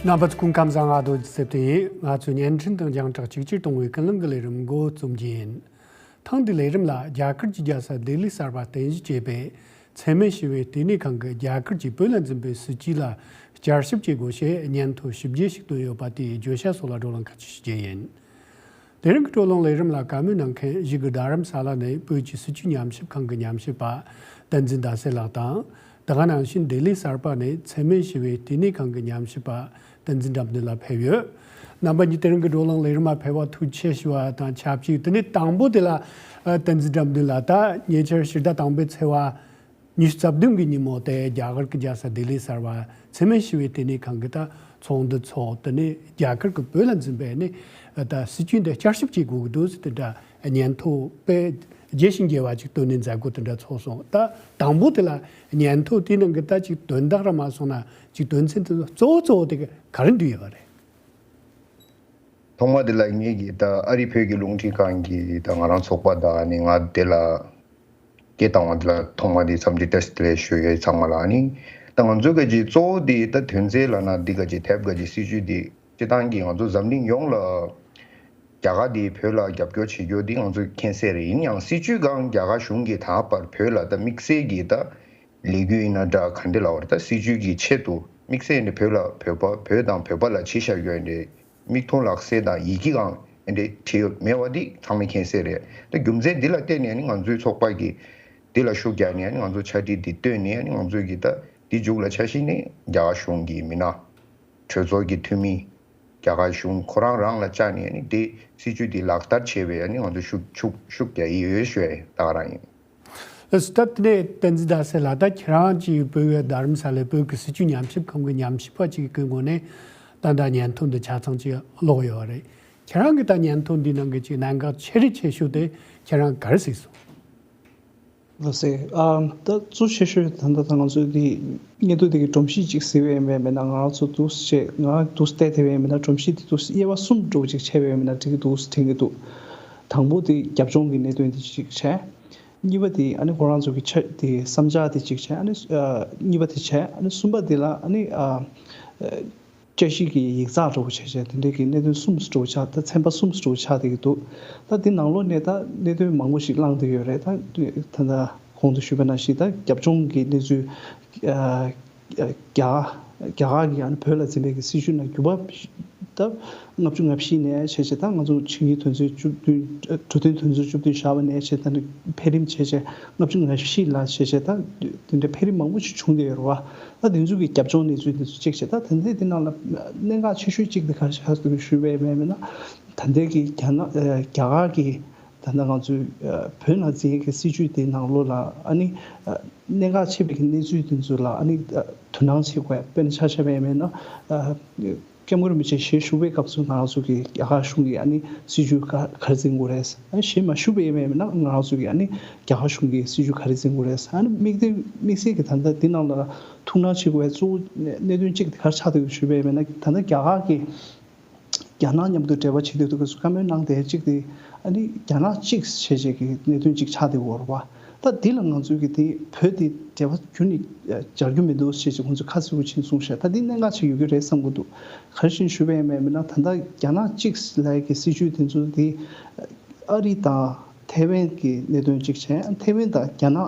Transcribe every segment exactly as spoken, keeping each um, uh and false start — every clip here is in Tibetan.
རྣམ་པ་ཚོ་སྐུ་ཁམས་བཟང་། ང་རྡོ་རྗེ་སེ་བརྟན་ཡིན། ང་ཚོས་བརྙན་འཕྲིན་དང་རྒྱང་བསྒྲགས་གཅིག་གྱུར་གཏོང་བའི་ཀུན་གླེང་གི་ལས་རིམ་འགོ་རྩོམ་རྒྱུ་ཡིན། ཐེངས་འདིའི་ལས་རིམ་ལ་རྒྱ་གར་གྱི་རྒྱལ་ས་ལྡི་ལི་གསར་པ་རྟེན་གཞི་བྱས་པའི་འཚེ་མེད་ཞི་བའི་ལྟེ་གནས་ཁང་གིས་རྒྱ་གར་གྱིས་བོད་ལ་འཛིན་པའི་སྲིད་བྱུས་ལ་བསྐྱར་ཞིབ་བྱེད་དགོས་ཞེས་སྙན་ཐོ་ཞིབ་རྒྱས་ཤིག་བཏོན་ཡོད་པ་དེའི་བརྗོད་བྱ་སོགས་ལ་བགྲོ་གླེང་ཁ་ཤས་ཤིག་བྱས་ཡིན། དེ་རིང་གི་བགྲོ་གླེང་ལས་རིམ་ལ་བཀའ་མོལ་གནང་མཁན་གཞིས་ཀྱི་རྡ་རམ་ས་ལ་ནས་བོད་ཀྱི་སྲིད་བྱུས་ཉམས་ཞིབ་ཁང་གི་ཉམས་ཞིབ་པ་བསྟན་འཛིན་ཟླ་གསལ་ལགས་དང་། དེ་ག་ནང་བཞིན་ལྡི་ལི་གསར་པ་ནས་འཚེ་མེད་ཞི་བའི་ལྟེ་གནས་ཁང་གི་ཉམས་ཞིབ་པ་བསྟན་འཛིན་དགྲ་འདུལ་ལགས་ཕེབས་ཡོད། རྣམ་པ་གཉིས་དེ་རིང་གི་བགྲོ་གླེང་ལས་རིམ་ལ་ཕེབས་པར་ཐུགས་རྗེ་ཆེ་ཞུ་བ་དང་ཆབས་ཅིག་དེ་ནས་དང་པོ་དེ་ལ་ཨ་བསྟན་འཛིན་དགྲ་འདུལ་ལགས། ད་ཉེ་ཆར་ཕྱི་ཟླ་དང་པོའི་ཚེས་པ་ཉི་ཤུ་རྩ་བདུན་གྱི་ཉིན་མོ་དེ་རྒྱ་གར་གྱི་རྒྱལ་ས་ལྡི་ལི་གསར་པ་འཚེ་མེད་ཞི་བའི་ལྟེ་གནས་ཁང་གི་ད་ཚོགས་འདུ་ཚོགས། དེ་ནས་རྒྱ་གར་གྱིས་བོད་ལ་འཛིན་པའི་ནི་ད་སྲིད་བྱུས་འདི་བསྐྱར་ཞིབ་བྱེད་དགོས་ཀྱི་འདུག་ཟེར་དེ་འདྲ་སྙན་ཐོ་དཔེ་རྒྱས་ཤིང་རྒྱས་པ་ཅིག་བཏོན་ནས་མཛད་སྒོ་དེ་འདྲ་ཚོགས་སོང་། ད་དང་པོ་དེ་ལ་སྙན་ཐོ་དེའི་ནང་གི་ད་ཅིག་དོན་དག་ར་མ་སོང་ན་ཅིག་དོན་ཚན་དེ་གཙོ་བོ་གཙོ་བོ་དེ་ག་རེ་འདུས་ཡོད་པ་རེད། ཐོག་མ་དེ་ལ་ངེད་ཀྱི་ད་ཨ་རི་བོད་ཀྱི་རླུང་འཕྲིན་ཁང་གི་ད་ང་རང་ཚོགས་པ་དང་ནི་ང་དེ་ལ་སྐད་བཏང་བ་དེ་ལ་ཐོག་མ་དེ་འཚམས་འདྲི་བཀྲ་ཤིས་བདེ་ལེགས་ཞུ་ཡས་ཚང་མ་ལ། ནི་ད་ང་ཚོའི་ག་ཅིག་གཙོ་བོ་དེ་ད་དོན་ཚན་ལ་ན་འདི་ག་ཅིག་དེབ་ག་ཅིག་སྲིད་བྱུས་དེ་སྤྱི་བཏང་གི་ང་ཚོ་འཛམ་གླིང་ཡོངས་ལ་རྒྱ་གར་དེ་བོད་ལ་རྒྱབ་སྐྱོར་བྱེད་རྒྱུ་དེ་ང་ཚོ་མཁྱེན་གསལ་རེད། ཡིན་ཡང་སྲིད་བྱུས་སྒང་རྒྱ་གར་གཞུང་གིས་ད་བར་བོད་ལ་ད་དམིགས་བསལ་གྱི་ད་ལས་འགུལ་ཡིན་ན་འདྲ་ག་འདྲ་ལབ་པ་རེད། ད་སྲིད་བྱུས་ཀྱི་ཆེད་དུ་དམིགས་བསལ་ནས་བོད་ལ་བོད་པ་བོད་དང་བོད་པ་ལ་བྱས་བཞག་ཡོད་འདྲ་མིག་མཐོང་ལག་ཟིན་དང་ཡི་གེ་སྒང་འདྲ་བྲིས་ཡོད་མེད་པ་འདི་ཚང་མས་མཁྱེན་གསལ་རེད། ད་རྒྱུ་མཚན་འདི་ལ་བརྟེན་ནས་ནི་ང་ཚོའི་ཚོགས་པ་གིས་འདི་ལ་ཤུགས་རྒྱག་ནས་ནི་ང་ཚོ་ཕྱག་བྲིས་འདི་བཏོན་ནས་ནི་ང་ཚོའི་གི་ད་འདི་མཇུག་ལ་ཆ་བཞག་ནས་རྒྱ་གར་གཞུང་གི་མི་སྣ་གྲོས་ཚོགས་ཀྱི་འཐུས་མི་རྒྱ་གར་གཞུང་ཁོ་རང་རང་ལ་བཅར་ནས་ནི་འདི་སྲིད་བྱུས་འདི་ལག་བསྟར་བྱས་པའི་ནི་ང་ཚོ་ཤུགས་ཤུགས་ཤུགས་རྒྱག་ཡི་ཡོད་ཞུ་ཡ་ཡིན། ད་ག་རང་ཡིན། ལགས་སོ། ད་དེ་ནས་བསྟན་འཛིན་ཟླ་གསལ་ལགས། ད་ཁྱེད་རང་གཅིག་བོད་ཀྱི་རྡ་རམ་ས་ལའི་བོད་ཀྱི་སྲིད་བྱུས་ཉམས་ཞིབ་ཁང་གི་ཉམས་ཞིབ་པ་གཅིག་གི་ངོས་ནས་ད་ལྟ་སྙན་ཐོ་འདི་ཆ་ཚང་གཅིག་ཀློག་ཡོད་པ་རེད། ཁྱེད་རང་གིས་ད་སྙན་ཐོ་འདིའི་ནང་གི་གཅིག་གནད་འགག་ཆེ་རིགས་ཆེ་ཤོས་དེ་ཁྱེད་རང་ག་རེ་གཟིགས་སོང་། ལགས་སེ། ཨ་ད་གཙོ་ཆེ་ཤོས་ད་ལྟ་ད་ང་ཚོའི་འདི་སྙན་ཐོ་འདི་གི་སྒྲོམ་གཞི་གཅིག་གཟིགས་པ་ཡིན་པས་མིན་ན། ང་རང་ཚོ་འདུག་སེ་བྱས་ང་འདུག་སེ་བལྟས་བསྡད་པ་ཡིན་མིན་ན། སྒྲོམ་གཞི་འདི་འདུག་སེ་དབྱེ་བ་གསུམ་འདྲ་བོ་ཅིག་ཕྱེ་བ་ཡིན་མིན་ན་འགྲིག་གི་འདུག་དྲན་གྱི་འདུག་དང་པོ་དེ་རྒྱབ་ལྗོངས་ཀྱི་གནད་དོན་དེ་གཅིག་བྱས། གཉིས་པ་དེ་ཨ་ནི་ཁོ་རང་ཚོ་གི་ཆ་དེ་བསམ་འཆར་དེ་གཅིག་བྱས། ཨ་ནི་ཨ་གཉིས་པ་དེ་བྱས། ཨ་ནི་གསུམ་པ་དེ་ལ་ཨ་ནི་ཨ་དཔྱད་གཞི་གི་ཡིག་ཚགས་འདྲ་བོ་བྱས་བྱས་དེ་འདྲའི་གི་གནད་དོན་གསུམ་འདྲ་བོ་ཆགས། ད་ཚན་པ་གསུམ་འདྲ་བོ་ཆགས་བསྡད་ཀྱི་འདུག་ད་དེ་ནང་ལོགས་ནས་ད་གནད་དོན་མང་པོ་ཞིག་བསླངས་བསྡད་ཡོད་རེད། ད་ད་ལྟ་གོང་དུ་ཞུས་པ་ནང་བཞིན་ད་རྒྱབ་ལྗོངས་ཀྱི་གནས་ཚུལ་ཨ་རྒྱ་རྒྱ་གར་གྱིས་ཨ་ནི་བོད་ལ་འཛིན་པའི་གི་སྲིད་བྱུས་ནང་འགྱུར་བ་ད་ལྔ་བཅུ་ང་བཞི་ནས་བྱས་བྱས་ད་ང་ཚོ་ཆིངས་ཡིག་དོན་ཚན་བཅུ་བདུན་གྲོས་མཐུན་དོན་ཚན་བཅུ་བདུན་བཞག་པ་ནས་བྱས་ད་ནི་འཕེལ་རིམ་བྱས་བྱས་ལྔ་བཅུ་ང་བཞི་ལ་བྱས་བྱས་ད་དེ་འདྲའི་འཕེལ་རིམ་མང་པོ་ཞིག་བྱུང་བསྡད་ཡོད་རེད་བ། ད་དེ་ཚོ་གི་རྒྱབ་ལྗོངས་གནས་ཚུལ་དེ་ཚོ་ཅེག་བྱས། ད་དེ་ཚོའི་དེ་ནང་ལ་གནད་འགག་ཆེ་ཤོས་གཅིག་དེ་ག་རེ་ཆགས་འདུག་ཞུས་པ་ཡིན་མིན་ན། ད་ལྟའི་གི་རྒྱ་ནག་རྒྱ་གར་གི་ད་ལྟ་ང་ཚོའི་བོད་ནང་འཛིན་ཡས་ཀྱི་སྲིད་བྱུས་དེའི་ནང་ལོགས་ལ་ཨ་ནི་གནད་འགག་ཆེ་བའི་གི་གནས་ཚུལ་དེ་ཚོ་ལ་ཨ་ནི་དོ་སྣང་བྱེད་དགོས། དཔེར་ན་ཆ་བཞག་པ་ཡིན་མིན་ན། སྐྱབས་མགོན་རིན་པོ་ཆེ་ཞལ་བཞུགས་པའི་སྐབས་སུ་ང་རང་ཚོ་གི་རྒྱ་གར་གཞུང་གིས་ཨ་ནི་སྲིད་བྱུས་ག་ག་རེ་འཛིན་དགོས་རེད། ཨ་ནི་ཞལ་མ་བཞུགས་པའི་ཡིན་མིན་ན་ང་རང་ཚོ་གི་ཨ་ནི་རྒྱ་གར་གཞུང་གི་སྲིད་བྱུས་ག་རེ་འཛིན་དགོས་རེད། ཨ་ནི་དམིགས་བསལ་དམིགས་བསལ་གྱི་ད་ལྟ་འདི་ནང་ལ་ཐུགས་སྣང་བྱེད་དགོས་པའི་གཙོ་བོ་གནད་དོན་གཅིག་དེ་ག་རེ་ཆགས་འདུག་ཞུས་པ་ཡིན་མིན་ན། ད་ལྟ་རྒྱ་གར་གྱི་རྒྱ་ནག་མཉམ་དུ་འབྲེལ་བ་བྱེད་དུས་དུས་སྐབས་སུ་བཀའ་མོལ་གནང་བསྡད་གཅིག་དེ་ཨ་ནི་རྒྱ་ནག་གཅིག་བྱས་བྱས་ཀྱི་གནད་དོན་གཅིག་ཆགས་བསྡད་ཡོད་རེད་བ། ད་འདི་ལ་ང་ཚོའི་གི་དེ་བོད་དེ་འབྲེལ་བ་ཁྱོན་ནས་སྦྱར་རྒྱུ་མི་འདུག་ཅེས་ཀྱི་ཁོང་ཚོས་ཁ་གསལ་པོ་ཕྱིན་གསུངས་ཤག་ད་འདི་གནད་འགག་ཅིག་ཡོད་ཀྱི་རེད་བསམ་གྱི་འདུག་ག་རེ་བྱས་ནས་ཞུས་པ་ཡིན་མིན་ན། ད་ལྟ་རྒྱ་ནག་གཅིག་ལབ་ཡས་ཀྱི་སྲིད་བྱུས་དེ་ཚོ་དེ་ཨ་རི་དང་ཐའེ་ཝན་གྱི་གནད་དོན་གཅིག་བྱས། ཐའེ་ཝན་དང་རྒྱ་ནག་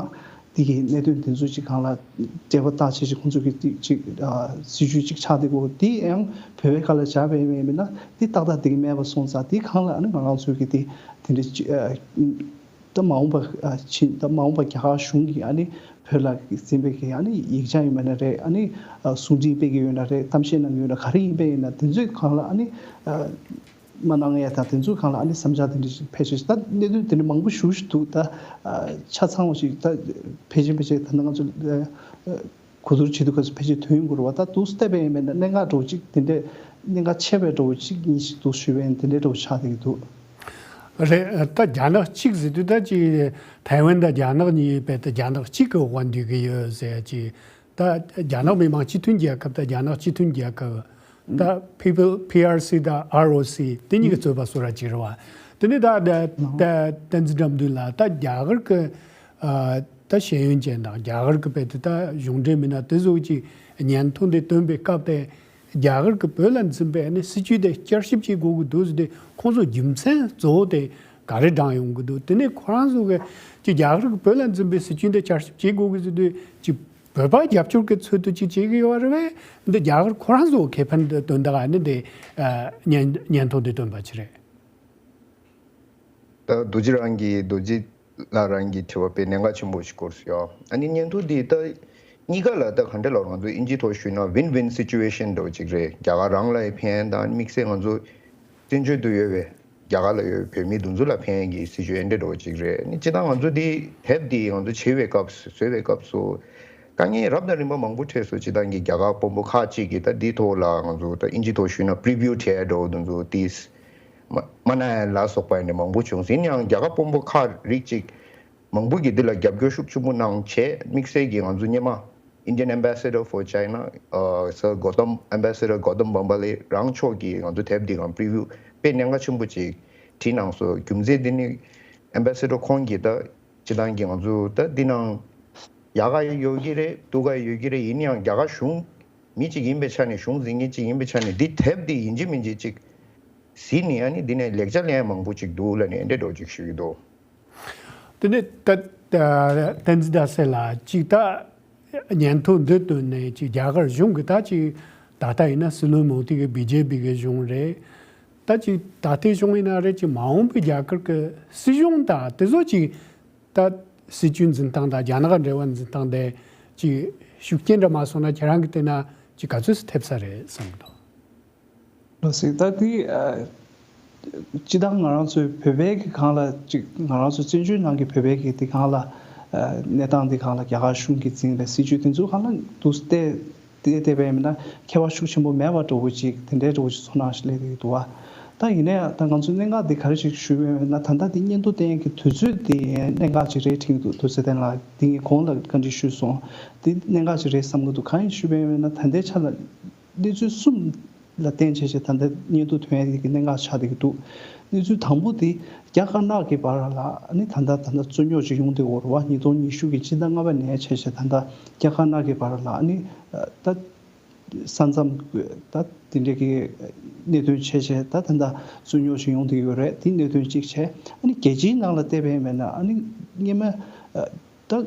འདི་གི་གནད་དོན་དེ་ཚོ་གཅིག་སྒང་ལ་འབྲེལ་བ་བཏགས་བྱས་ཀྱི་ཁོང་ཚོ་གི་གཅིག་གཅིག་ཨ་སྲིད་བྱུས་གཅིག་ཆགས་བསྡད་ཡོད། དེ་ཡང་བོད་པའི་ཁ་ལ་སྦྱར་བ་ཡིན་མིན་ན་འདི་ཏག་ཏག་འགྲིག་གི་མེད་པ་སོང་ཙང་། དེའི་སྒང་ལ་ཨ་ནི་ང་རང་ཚོའི་གི་དེ་དེ་འདྲའི་གཅིག་ཨ། ད་མ་འོངས་པ་ཨ་ཕྱིན་ད་མ་འོངས་པ་རྒྱ་གར་གཞུང་གིས་ཨ་ནི་བོད་ལ་འཛིན་པའི་གི་ཨ་ནི་ཡིག་ཆ་ཡིན་པ་ན་རེད། ཨ་ནི་ཨ་གསུང་འཕྲིན་སྤེལ་གྱི་ཡོད་ན་རེད། གཏམ་བཤད་གནང་གི་ཡོད་ན་ག་རེ་ཡིན་པ་ཡིན་ན་དེ་ཚོའི་སྒང་ལ་ཨ་ནི་ཨ་མ་གནང་ཡ་དང་དེ་ཚོའི་སྒང་ལ་ཨ་ནི་བསམ་འཆར་དེ་འདྲ་ཞིག་ཕལ་ཆེར་ད་གནད་དོན་དེ་འདྲ་མང་པོ་ཞེ་པོ་ཅིག་འདུག་ད་ཨ་ཆ་ཚང་བ་ཞིག་ད་ཕལ་ཆེར་ཕལ་ཆེར་ད་ནང་ང་ཚོ་ཨ་གོ་བསྡུར་བྱེད་དུས་སྐབས་སུ་ཕལ་ཆེར་དོན་ཡོང་གི་རེད་བ། ད་འདུག་སེ་བལྟས་པ་ཡིན་པ་ན་གནད་འགག་འདྲ་བོ་ཅིག་དེ་འདྲས་གནད་འགག་ཆེ་བའི་འདྲ་བོ་ཅིག་གཉིས་ཤིག་འདུག་ཞུས་པ་ཡིན། དེ་འདྲའི་འདྲ་བོ་ཆགས་བསྡད་ཀྱི་འདུག་རེད། ད་རྒྱ་ནག་གཅིག་ཟེར་དུས་ད་ཅིག་ཐའེ་ཝན་དང་རྒྱ་ནག་གཉིས་རྦད་དེ་རྒྱ་ནག་གཅིག་གི་འོག་ལ་འདུས་ཀྱི་ཡོད་ཟེར་ཅིག་ད་རྒྱ་ནག་མི་དམངས་སྤྱི་མཐུན་རྒྱལ་ཁབ་དང་རྒྱ་ནག་སྤྱི་མཐུན་རྒྱལ་ཁབ། ད་ཕི་པལ་ཕི་ཨར་སི་དང་ཨར་ཨོ་སི་དེ་གཉིས་ཀྱི་རྩོད་པ་བཟོ་ར་ཅིག་རེད་བ། དེ་ནས་ད་ད་ད་བསྟན་འཛིན་དགྲ་འདུལ་ལགས། ད་རྒྱ་གར་གྱི་ཨ་ད་ཤེས་ཡོན་ཅན་དང་རྒྱ་གར་གྱི་རྦད་དེ་ད་གཞུང་འབྲེལ་མི་སྣ་དེ་ཚོ་གིས་སྙན་ཐོ་འདི་བཏོན་པའི་སྐབས་དེ། རྒྱ་གར་གྱི་བོད་ལ་འཛིན་པའི་ཨ་ནི་སྲིད་ཇུས་དེ་བསྐྱར་ཞིབ་བྱེད་དགོས་ཀྱི་འདུག་ཟེར་ཏེ། ཁོང་ཚོ་རྒྱུ་མཚན་གཙོ་བོ་དེ་ག་རེ་བགྲངས་ཡོང་གི་འདུག་དེ་ནས་ཁོ་རང་ཚོ་གི་ཅིག་རྒྱ་གར་གྱི་བོད་ལ་འཛིན་པའི་སྲིད་ཇུས་དེ་བསྐྱར་ཞིབ་བྱེད་དགོས་ཀྱི་ཟེར་དུས། ཅིག་བོད་པ་རྒྱབ་སྐྱོར་གྱི་ཚུལ་དུ་ཅིག་བྱེད་ཀྱི་ཡོད་རེད་པས། འདི་རྒྱ་གར་ཁོ་རང་ཚོ་ཁེ་ཕན་དོན་དག་ཨ་ནི་དེ་ཨ་བརྙན་བརྙན་ཐུང་དེ་བཏོན་པ་ཅིག་རེད། ད་རྡོ་རྗེ་རང་གི་རྡོ་རྗེ་ལགས་རང་གི་དྲི་བ་དཔེ་གནད་འགག་ཆེན་པོ་ཞིག་སྐོར་སུ་ཡོད། ཨ་ནི་བརྙན་ཐུང་འདི་ད་གཉིས་ཀ་ལ་ད་ག་འདྲ་ལབ། ང་ཚོ་ཨིན་ཇི་ཐོག་ཞུས་ན་win win situation འདྲ་བོ་ཅིག་རེད། རྒྱ་གར་རང་ལ་ཡང་ཕན། ད་དམིགས་བསལ་ང་ཚོ་བཙན་བྱོལ་དུ་ཡོད་པའི་རྒྱ་གར་ལ་ཡོད་པའི་བོད་མི་དེ་ཚོ་ལ་ཕན་གྱི་སྲིད་ཇུས་ཨེ་འདྲ་འདྲ་བོ་ཅིག་རེད། ཨ་ནི་སྤྱིར་བཏང་ང་ཚོ་འདི་དེབ་འདི་ང་ཚོ་བྱེད་པའི་སྐབས་སུ། བཟོ་བའི་སྐབས་སུ་དཀའ་ངལ་རབ་དང་རིམ་པ་མང་པོ་འཕྲད་སོང་། སྤྱིར་བཏང་གི་རྒྱ་གར་དཔོན་པོ་ཁག་ཅིག་གིས་ད་འདི་ཐོག་ལ་ང་ཚོ་ད་ཨིན་ཇི་ཐོག་ཞུས་ན་preview བྱས་འདྲ་བོ་དེ་ཚོ་ཏིས་མ་མ་གནང་ཡ་ལ་སོགས་པ་ཡིན་ནས་མང་པོ་བྱུང་ཟིན། ཡང་རྒྱ་གར་དཔོན་པོ་ཁག་རིགས་ཅིག་མང་པོ་གིས་འདི་ལ་རྒྱབ་སྐྱོར་ཤུགས་ཆེན་པོ་གནང་བྱས། དམིགས་བསལ་གྱིས་ང་ཚོ་སྔོན་མ་Indian Ambassador for China, uh, Sir Gautam Ambassador Gautam Bambale རང་ཕྱོགས་ཀྱིས་ང་ཚོ་དེབ་འདི་གང་preview དཔེ་གནད་འགག་ཆེན་པོ་ཅིག་བྲིས་གནང་སོང་། རྒྱུ་མཚན་འདི་ནི་Ambassador ཁོང་གིས་ད་སྤྱིར་བཏང་གི་ང་ཚོ་ད་འདི་ནང་ཡག་ག་ཡོད་ཀྱི་རེད། སྡུག་ག་ཡོད་ཀྱི་རེད། ཡིན་ཡང་རྒྱ་གར་གཞུང་མི་གཅིག་ཡིན་པའི་ཆ་ནས། གཞུང་འཛིན་མཁན་གཅིག་ཡིན་པའི་ཆ་ནས། འདི་དེབ་འདི་ཡིན་གཅིག་མིན་གཅིག་ཅིག་གཟིགས་ནས། ཨ་ནི་འདི་ནས་ལེགས་ཆ་ལེན་ཡ་མང་པོ་ཅིག་འདུག་ལབ་ནས་འདི་འདྲ་འདྲ་བོ་ཅིག་ཞུ་གི་འདུག་དེ་ནས་ད་ད་བསྟན་འཛིན་ཟླ་གསལ་ལགས། ཅིག་ད་བརྙན་ཐུང་འདི་བཏོན་ནས་ཅིག་རྒྱ་གར་གཞུང་གིས་ད་ཅིག་ད་ལྟ་ཡིན་ན་སྲིད་བློན་མོ་དི་གི་བི་ཇེ་པི་གི་གཞུང་རེད། ད་ཅིག་ད་ལྟའི་གཞུང་ཡིན་ན་རེད། ཅིག་མ་འོངས་པའི་རྒྱ་གར་གི་སྲིད་གཞུང་དང་དེ་ཚོ་ཅིག་ད་སྲིད་བྱུས་འཛིན་སྟངས་དང་རྒྱ་ནག་གི་འབྲེལ་བ་འཛིན་སྟངས་དེ་ཅིག་ཤུགས་རྐྱེན་འདྲ་མ་སོང་ན། ཁྱེད་རང་གིས་བལྟས་ན་ཅིག་ག་ཚོད་ཐེབས་ས་རེད་བསམ་གི་འདུག་ལགས་སོ། ད་དེ་ཨ་སྤྱིར་བཏང་ང་རང་ཚོའི་བོད་པའི་གི་སྒང་ལ་ཅིག་ང་རང་ཚོ་བཙན་བྱོལ་ནང་གི་བོད་པའི་གི་དེ་སྒང་ལ་ཨ་གནས་སྟངས་དེ་སྒང་ལ་རྒྱ་གར་གཞུང་གིས་འཛིན་པའི་སྲིད་བྱུས་དེ་ཚོ་སྒང་ལ་འདུག་སྟེ། དེ་དེ་བས་མིན་ན་ཁྱད་པར་ཤུགས་ཆེན་པོ་མེད་པ་འདྲ་བོ་ཅིག་དེ་འདྲའི་འདྲ་བོ་ཅིག་ཚོར་སྣང་ཞིག་སླེབས་ཀྱི་འདུག་བ། ད་ཡིན་ན་ཡང་ད་ང་ཚོས་གནད་འགག་འདི་ག་རེ་ཞིག་ཞུས་པས་མིན་ན། ད་ལྟ་འདི་སྙན་ཐོ་བསྟན་ཡག་གི་དུས་ཚོད་འདི་གནད་འགག་ཅིག་རེད་དྲན་གྱི་འདུག་འདུག་ཟེར། དེ་ལ་འདི་ངས་གོང་ལ་བཀའ་འདྲི་ཞུས་སོང་། འདི་གནད་འགག་ཅིག་རེད་བསམ་གྱི་འདུག་གང་ཡིན་ཞུས་པས་མིན་ན། ད་ལྟའི་ཆ་ལ་གནས་ཚུལ་གསུམ་ལ་བརྟེན་བྱས་བྱས་ད་ལྟ་སྙན་ཐོ་ཐོན་ཡག་གི་གནད་འགག་ཆགས་བསྡད་ཀྱི་འདུག་གནས་ཚུལ་དང་པོ་དེ་རྒྱ་དཀར་ནག་གི་བར་ལ་ཨ་ནི་ད་ལྟ་ད་ལྟ་རྩོད་རྙོག་ཅིག་ཡོང་བསྡད་ཡོད་རེད་བ། ཉིས་སྟོང་ཉི་ཤུ་གི་ཕྱི་ཟླ་ལྔ་པ་ནས་བྱས་བྱས་ད་ལྟ་རྒྱ་དཀར་ནག་གི་བར་ལ་ཨ་ནི་ད་ས་མཚམས་ད་དེ་འདྲའི་གི་གནད་དོན་བྱས་བྱས་ད་ད་ལྟ་རྩོད་རྙོག་ཅིག་ཡོང་བསྡད་ཡོད་རེད། དེ་གནད་དོན་གཅིག་བྱས། ཨ་ནི་རྒྱལ་སྤྱིའི་ནང་ལ་བལྟས་པས་མིན་ན། ཨ་ནི་སྔོན་མ་ད་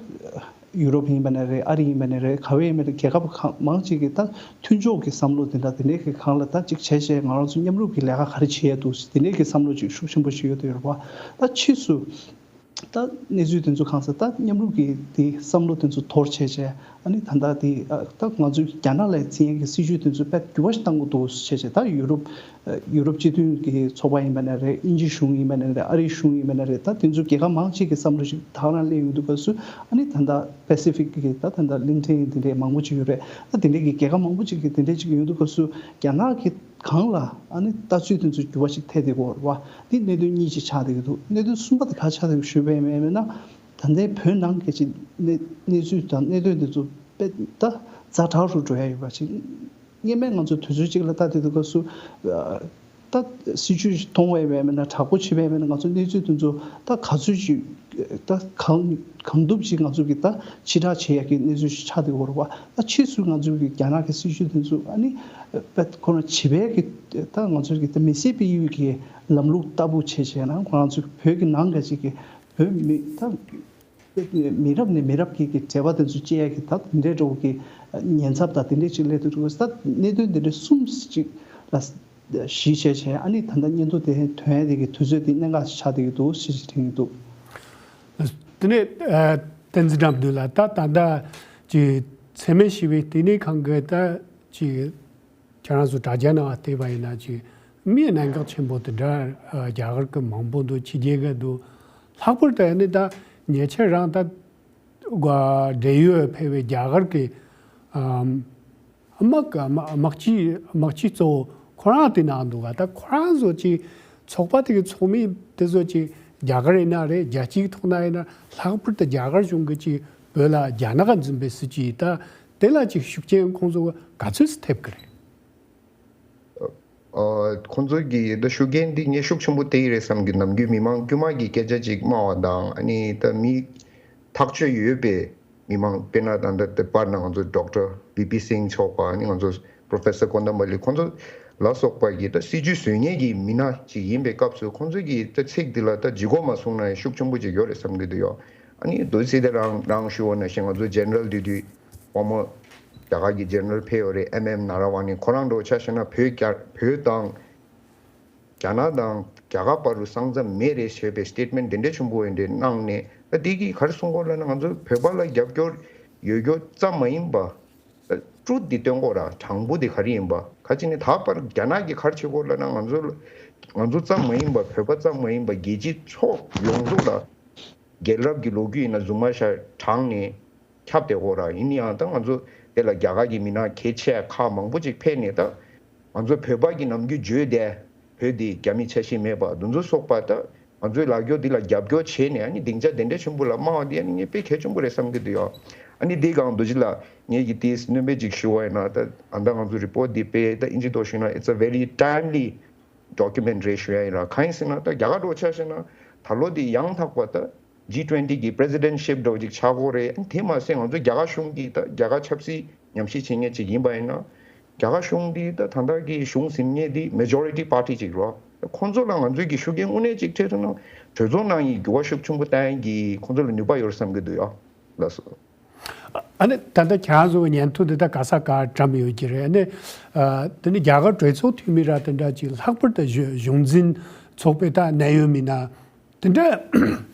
ཡུ་རོབ་ཡིན་པ་ནས་རེད། ཨ་རི་ཡིན་པ་ནས་རེད། ག་བས་ཡིན་པ་ནས་རྒྱལ་ཁབ་གང་མང་ཅིག་གིས་ད་མཐུན་ཕྱོགས་ཀྱི་བསམ་བློ་དེ་འདྲ་དེ་འདྲའི་གི་སྒང་ལ་ད་ཅིག་བྱས་བྱས་ང་རང་ཚོ་མཉམ་རུབ་ཀྱི་ལས་ཀ་ག་རེ་བྱེད་ཡ་འདུག་དེ་འདྲའི་གི་བསམ་བློ་ཅིག་ཤུགས་ཆེན་པོ་ཞིག་ཡོད་དེ་ཡོད་རེད་བ། ད་ཕྱིས་སུ་ད་གནས་ཚུལ་དེ་ཚོ་གང་ས་ད་མཉམ་རུབ་ཀྱི་དེ་བསམ་བློ་དེ་ཚོ་དོར་བྱས་བྱས། ཨ་ནི་ད་ལྟ་དེ་ཨ་ད་ང་ཚོའི་རྒྱ་ནག་ལ་འཛིན་ཡ་གི་སྲིད་བྱུས་དེ་ཚོ་དཔེ་འགྱུར་བ་ཞིག་བཏང་དགོས་འདུག་བྱས་བྱས། ད་ཡུ་རོབ་ཡུ་རོབ་སྤྱི་མཐུན་གྱི་ཚོགས་པ་ཡིན་པ་ནས་རེད། དབྱིན་ཇི་གཞུང་ཡིན་པ་ནས་རེད། ཨ་རིའི་གཞུང་ཡིན་པ་ནས་རེད། ད་དེ་ཚོ་རྒྱལ་ཁབ་མང་ཆེ་གི་བསམ་བློ་ཞིག་ད་ག་རང་སླེབས་ཡོང་དུས་སྐབས་སུ། ཨ་ནི་ད་ལྟ་པེ་སི་ཕིག་གི་ད་ད་ལྟ་གླིང་ཕྲན་དེ་འདྲའི་མང་པོ་ཅིག་ཡོད་རེད། ད་དེ་འདྲའི་གི་རྒྱལ་ཁབ་མང་པོ་ཅིག་གི་དེ་འདྲའི་ཅིག་ཡོང་དུས་སྐབས་སུ་རྒྱ་ནག་གི་སྒང་ལ་ཨ་ནི་ལྟ་ཚུལ་དེ་ཚོ་འགྱུར་བ་ཞིག་ཐེབས་བསྡད་ཀྱི་ཡོད་རེད་བ། འདི་གནད་དོན་གཉིས་ཅིག་ཆགས་བསྡད་ཀྱི་འདུག་གནད་དོན་གསུམ་པ་དེ་ག་ཆགས་བསྡད་ཀྱི་ཞུས་པས་མེད་མེད་ན། ད་ལྟའི་བོད་ནང་གི་ཅིག་གནས་གནས་ཚུལ་དང་གནད་དོན་དེ་ཚོ་དཔེ་ད་ཛ་དྲག་རུ་འགྲོ་ཡ་ཡོད་པ་ཅིག་སྔོན་མ་ང་ཚོ་དུས་ཚོད་ཅིག་ལ་ལྟ་བསྡད་དུས་སྐབས་སུ་ད་སྲིད་བྱུས་ཤིག་མཐོང་བས་མེད་མེད་ན། དྲག་པོ་བྱས་པས་མེད་ན། ང་ཚོ་གནས་ཚུལ་དེ་ཚོ་ད་ག་ཚོད་ཅིག་ད་གང་གང་ཐུབ་ཅིག་ང་ཚོ་གི་ད་ཕྱིར་བསྒྲགས་བྱེད་ཡ་གི་གནས་ཚུལ་ཞིག་ཆགས་བསྡད་ཡོད་རེད་བ། ད་ཕྱིས་སུ་ང་ཚོ་གི་རྒྱ་ནག་གི་སྲིད་བྱུས་དེ་ཚོ་ཨ་ནི་དཔེ་ཁོ་རང་བྱིས་པའི་གི་ད་ང་ཚོ་གི་ད་མི་སེར་སྤེལ་ཡུལ་གྱི་ལམ་ལུགས་ལྟ་བུ་བྱས་བྱས་ན། ཁོ་རང་ཚོ་བོད་ཀྱི་ནང་ག་ཅིག་གི་བོད་མི་ད་མི་རབས་ནས་མི་རབས་ཀྱི་གི་འབྲེལ་བ་དེ་ཚོ་བཅད་ཡ་གི་ད་དེ་འདྲའི་འདྲ་བོ་གི་ཉེན་ཚབས་དང་དེ་འདྲའི་ཅིག་སླེབས་དུས་ད་གནད་དོན་དེ་འདྲ་གསུམ་ཅིག་ལ་གཞི་བྱས་བྱས། ཨ་ནི་ད་ལྟ་སྙན་ཐོ་དེ་ཐོན་ཡ་དེ་གི་དུས་ཚོད་དེ་གནད་འགག་ཆགས་བསྡད་ཀྱི་འདུག་ཞེས་ཞིག་དྲན་གྱི་འདུག་དེ་ནས་ཨ་བསྟན་འཛིན་དགྲ་འདུལ་ལགས། ད་ད་ལྟ་ཅིག་འཚེ་མེད་ཞི་བའི་ལྟེ་གནས་ཁང་གི་ད་ཅིག་ཁྱེད་རང་ཚོ་དྲ་རྒྱ་ནང་བལྟས་པ་ཡིན་ན། ཅིག་མིའི་གནད་འགག་ཆེན་པོ་དེ་འདྲ་ཨ་རྒྱ་གར་གྱི་མང་པོ་འདུག་ཕྱི་རྒྱལ་གྱི་འདུག་ལྷག་པར་དུ་ཨ་ནི་ད་ཉེ་ཆར་རང་ད་འབྲེལ་ཡོད་ཕེབས་པའི་རྒྱ་གར་གྱི་ཨམ་དམག་དམག་སྤྱི་དམག་སྤྱི་གཙོ་བོ་ཁོ་རང་དེ་ནང་འདུག་ག་ད་ཁོ་རང་ཚོ་ཅིག་ཚོགས་པ་དེ་གི་ཚོགས་མི་དེ་ཚོ་ཅིག་རྒྱ་གར་ཡིན་ན་རེད། རྒྱལ་སྤྱིའི་ཐོག་ན་ཡིན་ན། ལྷག་པར་དུ་རྒྱ་གར་གཞུང་གིས་ཅིག་བོད་ལ་རྒྱ་ནག་གིས་འཛིན་པའི་སྲིད་བྱུས་ད་དེ་ལ་ཅིག་ཤུགས་རྐྱེན་ཁོང་ཚོ་ག་ཚོད་ཐེབས་ཀྱི་རེད། ཨ་ཁོང་ཚོ་གི་ད་ཤུགས་རྐྱེན་འདི་ངས་ཤུགས་ཆེན་པོ་ཐེབས་ཀྱི་རེད་བསམ་གི། ནམ་རྒྱུན་མི་མང་དཀྱུས་མ་གི་སྐད་ཆ་ཅིག་སྨྲ་བ་དང་། ཨ་ནི་ད་མི་ཐག་ཆོད་ཡོད་པའི་མི་མང་། དཔེར་ན་ད་ལྟ་དེ་པར་ན་ང་ཚོ་ཌོག་ཊར་བི་པི་སིང་མཆོག་པ། ཨ་ནི་ང་ཚོ་ Professor Kondamali ཁོང་ཚོ་ལ་སོགས་པ་གི་ད་སྲིད་ཇུས་བཟོ་མཁན་གྱི་མི་སྣ་ཅིག་ཡིན་པའི་སྐབས་སུ་ཁོང་ཚོ་གི་ད་ཚིག་འདི་ལ་ད་ལྗིད་ཁོག་མ་གསུངས་ན་ཡང་ཤུགས་ཆེན་པོ་ཅིག་ཡོད་རེད་བསམ་གྱི་འདུག་ཡོ། ཨ་ནི་རྡོ་རྗེ་སེ་བརྡན་རང་རང་ཞུ་བ་ནང་བཞིན་ང་ཚོ་ཇེ་ནེ་རལ་དེ་དུས་དཔའ་མོ་རྒྱ་གར་གྱི་ཇེ་ནེ་རལ་ཕེབས་ཡོད་རེད། ཨེམ་ཨེམ་ན་ར་ཝ་ནི་ཁོ་རང་འདྲ་བོ་ཆ་བཞག་ན་བོད་རྒྱ་བོད་དང་རྒྱ་ནག་དང་རྒྱ་གར་བར་དུ་ས་མཚམས་མེད་རེད་ཞེས་པའི་སི་ཊེཊ་མེན་ཊི་དེ་འདྲ་ཆེན་པོ་འདྲ་གནང་ནས། ད་དེ་གིས་ག་རེ་གསུང་གི་ཡོད་ལབ་ན། ང་ཚོ་བོད་པ་ལ་རྒྱབ་སྐྱོར་ཡོད་རྒྱུ་ཙམ་མ་ཡིན་པ། ཊུ་རུ་ཐི་འདི་སྟོན་དགོས་ར། དྲང་པོ་དེ་ག་རེ་ཡིན་པ། ག་ཅི་ནས་ད་བར་རྒྱ་ནག་གིས་ག་རེ་བྱེད་དགོས་ལབ་ན། ང་ཚོ་ང་ཚོ་ཙམ་མ་ཡིན་པ། བོད་པ་ཙམ་མ་ཡིན་པ། རྒྱལ་སྤྱི་ཚོགས་ཡོངས་རྫོགས་ལ། རྒྱལ་རབས་ཀྱི་ལོ་རྒྱུས་ཡིན་ན་རྫུན་མ་ཤ་དྲངས་ནས་ཁྱབ་བསྡད་དགོས་ར། ཡིན་ཡང་ད་ང་ཚོ་དེ་ལ་རྒྱ་གར་གྱི་མི་སྣ་གལ་ཆེ་ཁག་མང་པོ་ཅིག་ཕེབས་ནས། ད་ང་ཚོ་བོད་པ་གི་ནམ་རྒྱུན་བརྗོད་བསྡད། བོད་འདི་རྒྱ་མི་ཆ་ཤས་མེད་པ་འདི་ཚོ་སོགས་པ། ད་ང་ཚོའི་ལ་རྒྱོ་འདི་ལ་རྒྱབ་སྐྱོར་བྱས་ནས། ཨ་ནི་སྡིངས་ཆ་དེ་འདྲ་ཆེན་པོ་ལ་དམའ་བ་འདི་ཨ་ནི་ངས་དཔེ་གལ་ཆེན་པོ་རེད་བསམ་གྱི་འདུག་ཡོ། ཨ་ནི་འདི་སྒང་རྡོ་རྗེ་ལགས་ངས་ཀྱི་དེའི་སྣོན་པ་ཅིག་ཞུ་བ་ཡིན་ན། ད་ཨ་ད་ང་ཚོ་རི་པོ་ཊི་འདི་དཔེ་ད་ཨིན་ཇི་ཐོག་ཞུས་ན། It's a very timely document རེད་ཞུ་ཡ་ཡིན་ར། གང་ཡིན་ཟེར་ན་ད་རྒྱ་གར་འདྲ་བོ་ཆ་བཞག་ན་ད་ལོ་འདི་ཡང་དག་པ་ད་ཇི་ཊུ་ཝེན་ཊི་གི་པི་རེ་སི་ཌེན་ཊི་ཤིབ་འདྲ་བོ་ཅིག་ཆགས་ཀྱི་ཡོད་རེད། དེ་མ་ཟད་ང་ཚོ་རྒྱ་གར་གཞུང་གིས་ད་རྒྱ་གར་ཆབ་སྲིད་ཉམས་ཞིབ་བྱེད་མཁན་ཅིག་ཡིན་པ་ཡིན་ན། རྒྱ་གར་གཞུང་འདི་ད་ད་ལྟ་གི་གཞུང་ཟིན་མཁན་འདི་མེ་ཇོ་རི་ཊི་པར་ཊི་ཅིག་རེད། ཁོང་ཚོ་ལ་ང་ཚོས་ཀྱི་ཤུགས་རྐྱེན་དངོས་གནས་ཅིག་ཐེབས་ཐུབ་ན། གྲོས་ཚོགས་ནང་ཡི་འགྱུར་བ་ཤུགས་ཆེན་པོ་གཏོང་ཡ་གི་ཁོང་ཚོ་ལ་ནུས་པ་ཡོད་རེད་བསམ་གྱི་འདུག་ཡོ། ལགས་སོ། ཨ་ནི་ད་ལྟ་ཁྱེད་རང་ཚོ་གི་བརྙན་ཐུང་འདི་ད་ག་ས་ག་བཀྲམ་ཡོད་ཀྱི་རེད། ཨ་ནི་ཨ་དེ་ནི་རྒྱ་གར་གྲོས་ཚོགས་འཐུས་མི་ར་དེ་འདྲ་ཅིག་ལྷག་པར་དུ་གཞུང་གཞུང་འཛིན་ཚོགས་པའི་ད་གནད་ཡོད་མི་སྣ་དེ་འདྲ་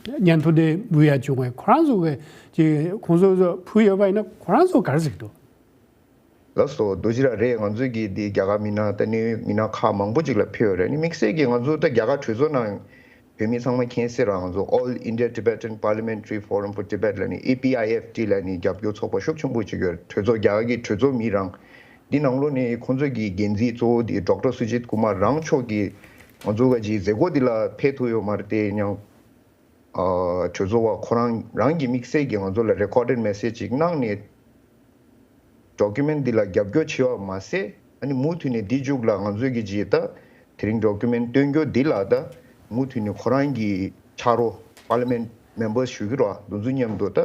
བརྙན་ཐུང་དེ་འབུལ་ཡ་བྱུང་བས། ཁོ་རང་ཚོ་གི་ཅིག་ཁོང་ཚོ་ཚོ་ཕུལ་ཡོད་པ་ཡིན་ན་ཁོ་རང་ཚོ་ག་རེ་ཟེར་གྱི་འདུག། ལགས་སོ། རྡོ་རྗེ་ལགས་རེད། ང་ཚོས་ཀྱི་འདི་རྒྱ་གར་མི་སྣ་ད་ནི་མི་སྣ་ཁག་མང་པོ་ཅིག་ལ་ཕུལ་ཡོད་རེད། ནི་དམིགས་བསལ་གྱིས་ང་ཚོ་ད་རྒྱ་གར་གྲོས་ཚོགས་ནང་བོད་མི་ཚང་མ་མཁྱེན་གསལ་རང་། ང་ཚོ་All India Tibetan Parliamentary Forum for Tibet ལབ་ནི། ཨེ་པི་ཨའི་ཨེཕ་ཊི་ལབ་ནི་རྒྱབ་སྐྱོར་ཚོགས་པ་ཤུགས་ཆེན་པོ་ཅིག་ཡོད། གྲོས་ཚོགས་རྒྱ་གར་གྱི་གྲོས་ཚོགས་མི་རང་། འདི་ནང་ལོགས་ནས་ཁོང་ཚོ་གི་འགན་འཛིན་གཙོ་བོ་འདི་ཌོག་ཊར་སུ་ཇིད་ཀུ་མར་རང་མཆོག་གིས་ང་ཚོ་ག་ཅིག་མཛད་སྒོ་འདི་ལ་ཕེབས་ཐུབ་ཡོད་མ་རེད་དེ། ཡང་ཨ་གྲོས་ཚོགས་པ་ཁོ་རང་རང་གི་དམིགས་བསལ་གྱིས་ང་ཚོ་ལ་རེ་ཀོར་ཌེཌ་མེ་སེ་ཇི་ཅིག་གནང་ནས། ཌོ་ཀུ་མེན་ཊི་འདི་ལ་རྒྱབ་སྐྱོར་བྱས་པ་མ་ཟད། ཨ་ནི་མུ་མཐུད་ནས་འདི་མཇུག་ལ་ང་ཚོས་ཀྱི་ཅིག་ད་དེ་རིང་ཌོ་ཀུ་མེན་ཊི་སྟོན་རྒྱུ་འདི་ལ་ད་མུ་མཐུད་ནས་ཁོ་རང་གི་ཕྱག་རོགས། པར་ལི་མེན་ཊི་མེམ་བར་ཞུ་གི་རེད་བ། འདི་ཚོ་མཉམ་དུ་ད་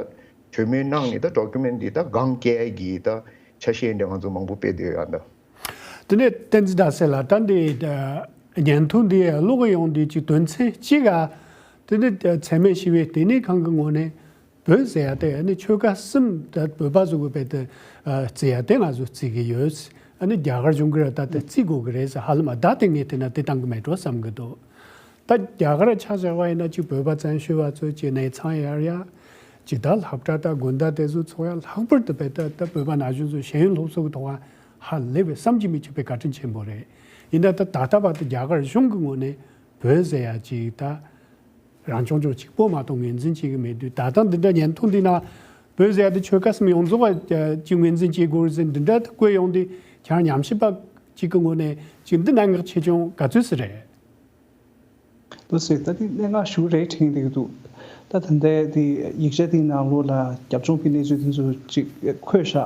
གྲོས་མོལ་གནང་ནས་ད་ཌོ་ཀུ་མེན་ཊི་འདི་ད་སྒང་སྐྱེལ་གྱི་ད་ཆ་ཤས་འདྲ་ང་ཚོ་མང་པོ་སྤེལ་བསྡད་ཡོད་ད། དེ་ནས་བསྟན་འཛིན་ཟླ་གསལ་ལགས། ད་འདི་ཨ་བརྙན་ཐུང་འདི་ཀློག་གི་ཡོང་དུས་ཀྱི་དོན་ཚན་གཅིག་ག་དེ་ནི་འཚེ་མེད་ཞི་བའི་ལྟེ་གནས་ཁང་གི་ངོས་ནས་བོད་ཟེར་ཡ་དེ་ཨ་ནི་ཆོལ་ཁ་གསུམ་ད་བོད་པ་ཚོ་གི་བོད་དུ་ཨ་བརྩི་ཡ་དེ་ང་ཚོ་བརྩི་གི་ཡོད། ཨ་ནི་རྒྱ་གར་གཞུང་གིས་ར་ད་དེ་བརྩི་དགོས་གི་རེད་ཟེར། ཧ་ལམ་ཨ་ད་དེ་ངས་བལྟས་ན་དེ་བཏང་གི་མེད་འགྲོ་བསམ་གི་འདུག། ད་རྒྱ་གར་ཆ་བཞག་པ་ཡིན་ན་ཅིག་བོད་པ་བཙན་བྱོལ་བ་ཚོ་ཅིག་གནས་ཚང་ཡར་ཡ། ཅིག་ད་སློབ་གྲྭ་དང་དགོན་བདག་དེ་ཚོ་ཚོགས་ཡ། ལྷག་པར་དུ་བོད་ད་ད་བོད་པ་ན་གཞོན་ཚོ་ཤེས་ཡོན་སློབ་གསོ་གི་ཐོག་ཧ་ལས་པའི་བསམ་གྱིས་མི་ཁྱབ་པའི་བཀའ་དྲིན་ཆེན་པོ་རེད། ཡིན་ན་ད་ད་ལྟ་བར་དུ་རྒྱ་གར་གཞུང་གི་ངོས་ནས་བོད་ཟེར་ཡ་ཅིག་ད་རང་སྐྱོང་ལྗོངས་གཅིག་པོ་མ་གཏོགས་ངོས་འཛིན་བྱེད་ཀྱི་མེད་དུས། ད་ལྟ་འདི་འདྲ་བརྙན་ཐུང་འདི་ནང་བོད་ཟེར་ཡ་དེ་ཆོལ་ཁ་གསུམ་ཡོངས་རྫོགས་ཀྱིས་ངོས་འཛིན་བྱེད་དགོས་ཟེར་འདི་འདྲ་བཀོད་ཡོང་དུས། ཁྱེད་རང་ཉམས་ཞིབ་པ་གཅིག་གི་ངོས་ནས་ཅིག་འདི་གནད་འགག་ཆེ་ཆུང་ག་ཚོད་ཙམ་རེད། འདུག་ཟེར། ད་དེ་གནད་འགག་ཞེ་པོ་རེད་དྲན་གྱི་འདུག། ད་ད་ལྟའི་དེ་ཡིག་ཆ་དེའི་ནང་ལོགས་ལ་རྒྱབ་ལྗོངས་ཀྱི་གནས་ཚུལ་དེ་ཚོ་ཅིག་འཁོད་བཞག།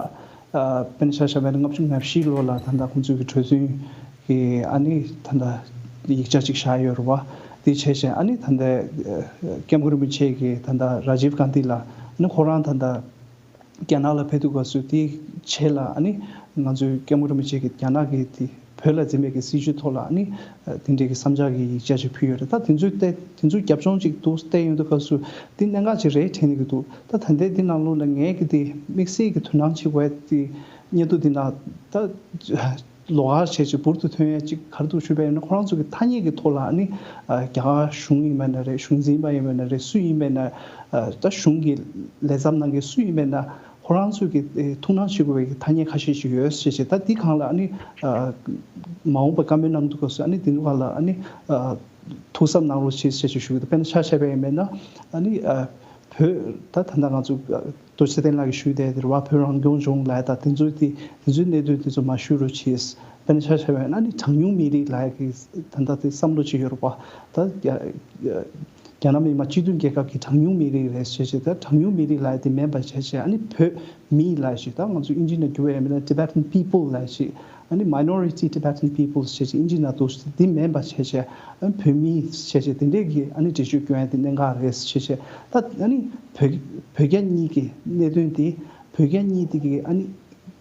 ཨ་དཔེར་ན་ཆ་བཞག་པ་ཡིན་ན་ལྔ་བཅུ་ང་བཞི་ལོ་ལ་ད་ལྟ་ཁོང་ཚོའི་གི་གྲོས་མཐུན་གྱི་ཨ་ནི་ད་ལྟ་ཡིག་ཆ་ཅིག་བཞག་ཡོད་རེད་བ། དེ་བྱས་བྱས་ཨ་ནི་ད་ལྟའི་ཨ་སྐྱབས་མགོན་རིན་པོ་ཆེ་གིས་ད་ལྟ་ར་ཇིབ་གྷན་དྷི་ལ་ཨ་ནི་ཁོ་རང་ད་ལྟ་རྒྱ་ནག་ལ་ཕེབས་དུས་སྐབས་སུ་དེའི་རྗེས་ལ་ཨ་ནི་ང་ཚོའི་སྐྱབས་མགོན་རིན་པོ་ཆེ་གིས་རྒྱ་ནག་གི་དེ་བོད་ལ་འཛིན་པའི་གི་སྲིད་བྱུས་ཐོག་ལ་ཨ་ནི་དེ་འདྲའི་གི་བསམ་འཆར་གྱི་ཡིག་ཆ་ཞིག་ཕུལ་ཡོད་རེད། ད་དེ་ཚོའི་ལྟས་དེ་ཚོའི་རྒྱབ་ལྗོངས་ཅིག་ཏུ་བལྟས་ཡོང་དུས་སྐབས་སུ་དེ་གནད་འགག་ཅིག་རེད་དྲན་གྱི་འདུག། ད་ད་ལྟའི་དེ་ནང་ལོགས་ལ་ངས་གི་དེ་དམིགས་བསལ་གྱི་དོ་སྣང་བྱེད་དགོས་དེ་སྙན་ཐོ་དེ་ནང་ད། ལོགས་ཀ་བྱས་བྱས་འབུར་དུ་ཐོན་ཡ་གཅིག་ག་རེ་འདུག་ཞུས་པ་ཡིན་ན། ཁོ་རང་ཚོ་གི་ཐ་སྙད་ཀྱི་ཐོག་ལ་ཨ་ནི་ཨ་རྒྱ་གར་གཞུང་ཡིན་པ་ན་རེད། གཞུང་འཛིན་པ་ཡིན་པ་ན་རེད། སུ་ཡིན་པ་ན་ཨ་ད་གཞུང་གི་ལས་ཚབ་གནང་མཁན་སུ་ཡིན་པ་ན་ཁོ་རང་ཚོ་གི་ཨེ་ཐུགས་སྣང་བྱེད་དགོས་པའི་ཐ་སྙད་ཁ་ཤས་ཤིག་ཡོད་ཞེས་བྱས། ད་འདི་སྒང་ལ་ཨ་ནི་ཨ་མ་འོངས་པ་བཀའ་མོལ་གནང་དུས་སྐབས་སུ་ཨ་ནི་འདི་ཚོ་སྒང་ལ་ཨ་ནི་ཨ་ཐུགས་གཟབ་གནང་རོགས་བྱེད་ཞེས་བྱས་ཞུ་གི་འདུག། དཔེར་ན་ཆ་བཞག་པ་ཡིན་པ་ན་ཨ་ནི་ཨ། བོད་ད་ད་ལྟ་ང་ཚོ་རྡོ་རྗེ་ཚེ་བརྟན་ལགས་ཀྱིས་ཞུས་བསྡད་དེ་རེད་བ། བོད་རང་སྐྱོང་ལྗོངས་ལབ་ཡ་ད་དེ་ཚོའི་དེ་དེ་ཚོའི་གནད་དོན་དེ་ཚོ་མ་ཞུ་རོགས་བྱེད། དཔེར་ན་ཆ་བཞག་པ་ཡིན་ན་ཨ་ནི་གྲངས་ཉུང་མི་རིགས་ལབ་ཡ་གི་ད་ལྟ་དེ་བསམ་བློ་ཅིག་ཡོད་རེད་བ། ད་རྒྱ་རྒྱ་ནག་མི་དམངས་སྤྱི་མཐུན་རྒྱལ་ཁབ་ཀྱི་གྲངས་ཉུང་མི་རིགས་རེད་ཟེར་བྱས། ད་གྲངས་ཉུང་མི་རིགས་ལབ་ཡ་དེ་མིན་པ་བྱས་བྱས། ཨ་ནི་བོད་མི་ལབ་ཡ་ཞིག་ད་ང་ཚོ་དབྱིན་ཇི་ནང་བསྒྱུར་བ་ཡིན་ན་Tibetan people ལབ་ཡ་ཞིག། ཨ་ནི་Minority Tibetan Peoples ཞེས་བྱས་དབྱིན་ཇི་ནང་དུ་འདི་མིན་པ་བྱས་བྱས། ཨ་ནི་བོད་མི་བྱས་བྱས་དེ་འདྲས་ཀྱི་ཨ་ནི་འགྲེལ་བརྗོད་སྐྱོན་ཡ་དེ་གནད་འགག་རེད་ཟེར་བྱས། ད་ཨ་ནི་བོད་བོད་རྒྱ་གཉིས་ཀྱི་གནད་དོན་དེ་བོད་རྒྱ་གཉིས་དེ་གི་ཨ་ནི་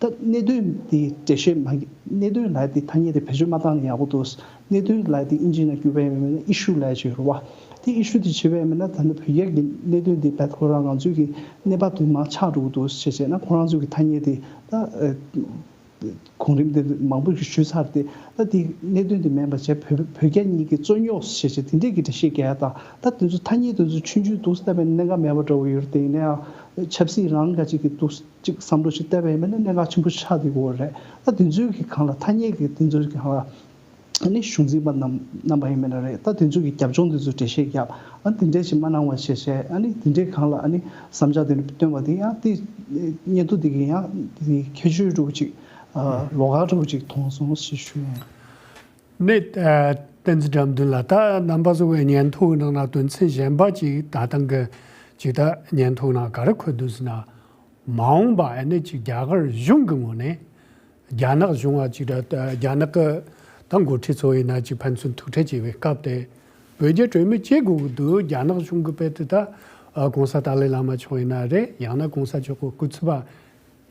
ད་གནད་དོན་དེ་འགྲེལ་བཤད་མ་གནད་དོན་ལབ་དེ་ཐ་སྙད་དེ་བེད་སྤྱོད་མ་བཏང་ན་ཡག་པོ་འདུག་གནད་དོན་ལབ་དེ་ཨིན་ཇི་ནང་བསྒྱུར་བ་ཡིན་ན་ཨི་ཤུ་ལབ་ཅིག་ཡོད་རེད་བ། དེ་ཨི་ཤུ་དེ་བྱེད་པ་ཡིན་ན་ད་ནི་བོད་རྒྱ་གི་གནད་དོན་དེ་བད་ཁོ་རང་ང་ཚོའི་གི་གནས་བབ་དེ་མར་ཆགས་འགྲོ་གི་འདུག་ཞེས་བྱས་ན་ཁོ་རང་ཚོའི་གི་ཐ་སྙད་དེ་ད་གོང་རིམ་དེ་མང་པོ་ཞིག་ཞུས་ཚར་ཏེ། ད་དེ་གནད་དོན་དེ་མིན་པ་བྱས་བོད་བོད་རྒྱ་གཉིས་ཀྱི་རྩོད་རྙོག་ཞེས་བྱས་དེ་འདྲས་ཀྱི་འགྲེལ་བཤད་རྒྱག་ཡ་དང་། ད་དེ་ཚོ་ཐ་སྙད་དེ་ཚོ་ཆུང་ཆུང་འདུག་ཟེར་བའི་གནད་འགག་མེད་པ་འདྲ་བོ་ཡོད་རེད། དེ་ཡིན་ན་ཡང་ཆབ་སྲིད་རང་ག་ཅིག་གི་འདུག་ཅིག་བསམ་བློ་ཞིག་བཏབ་པ་ཡིན་པ་ན་གནད་འགག་ཆེན་པོ་ཆགས་བསྡད་ཡོད་རེད། ད་དེ་ཚོའི་གི་སྒང་ལ་ཐ་སྙད་ཀྱི་དེ་ཚོའི་གི་སྒང་ལ་ཨ་ནི་གཞུང་འཛིན་པ་རྣམས་རྣམ་པ་ཡིན་མིན་ན་རེད། ད་དེ་ཚོ་གི་རྒྱབ་ལྗོངས་དེ་ཚོ་འགྲེལ་བཤད་བརྒྱབ། ཨ་ནི་དེ་འདྲས་ཞིག་མ་གནང་བ་བྱས་བྱས། ཨ་ནི་དེ་འདྲས་སྒང་ལ་ཨ་ནི་བསམ་འཆར་དེ་འདྲ་བཏོན་པ་དེ་ཡང་དེ་སྙན་ཐོ་དེ་གི་ཡང་དེ་ཁྱད་ཆོས་འདྲ་བོ་ཅིག་ཨ་ལོགས་ཀ་འདྲ་བོ་ཅིག་མཐོང་སོང་ཞེས་ཞུ་ཡིན། ནི་ཨ་བསྟན་འཛིན་དགྲ་འདུལ་ལགས། ད་རྣམ་པ་ཚོ་བའི་སྙན་ཐོ་གི་ནང་ན་དོན་ཚན་གཞན་པ་ཅིག་ད་ཐེངས་གི་ཅིག་ད་སྙན་ཐོ་ནང་ག་རེ་འཁོད་འདུག་ཟེར་ན། མ་འོངས་པ་ཨ་ནི་ཅིག་རྒྱ་གར་གཞུང་གི་ངོས་ནས་རྒྱ་ནག་གཞུང་ང་ཅིག་ད་རྒྱ་ནག་གི་ད་འགོ་ཁྲིད་ཚོ་ཡིན་ན་ཅིག་ཕན་ཚུན་ཐུག་འཕྲད་བྱེད་པའི་སྐབས་དེ་བོད་རྒྱ་གྲོས་མོལ་བྱེད་དགོས་ཀྱི་འདུག་རྒྱ་ནག་གཞུང་གི་དཔེ་དེ་ད་ཨ་གོང་ས་ཏཱ་ལའི་བླ་མ་མཆོག་ཡིན་ན་རེད། ཡང་ན་གོང་ས་མཆོག་གི་སྐུ་ཚབ་པ་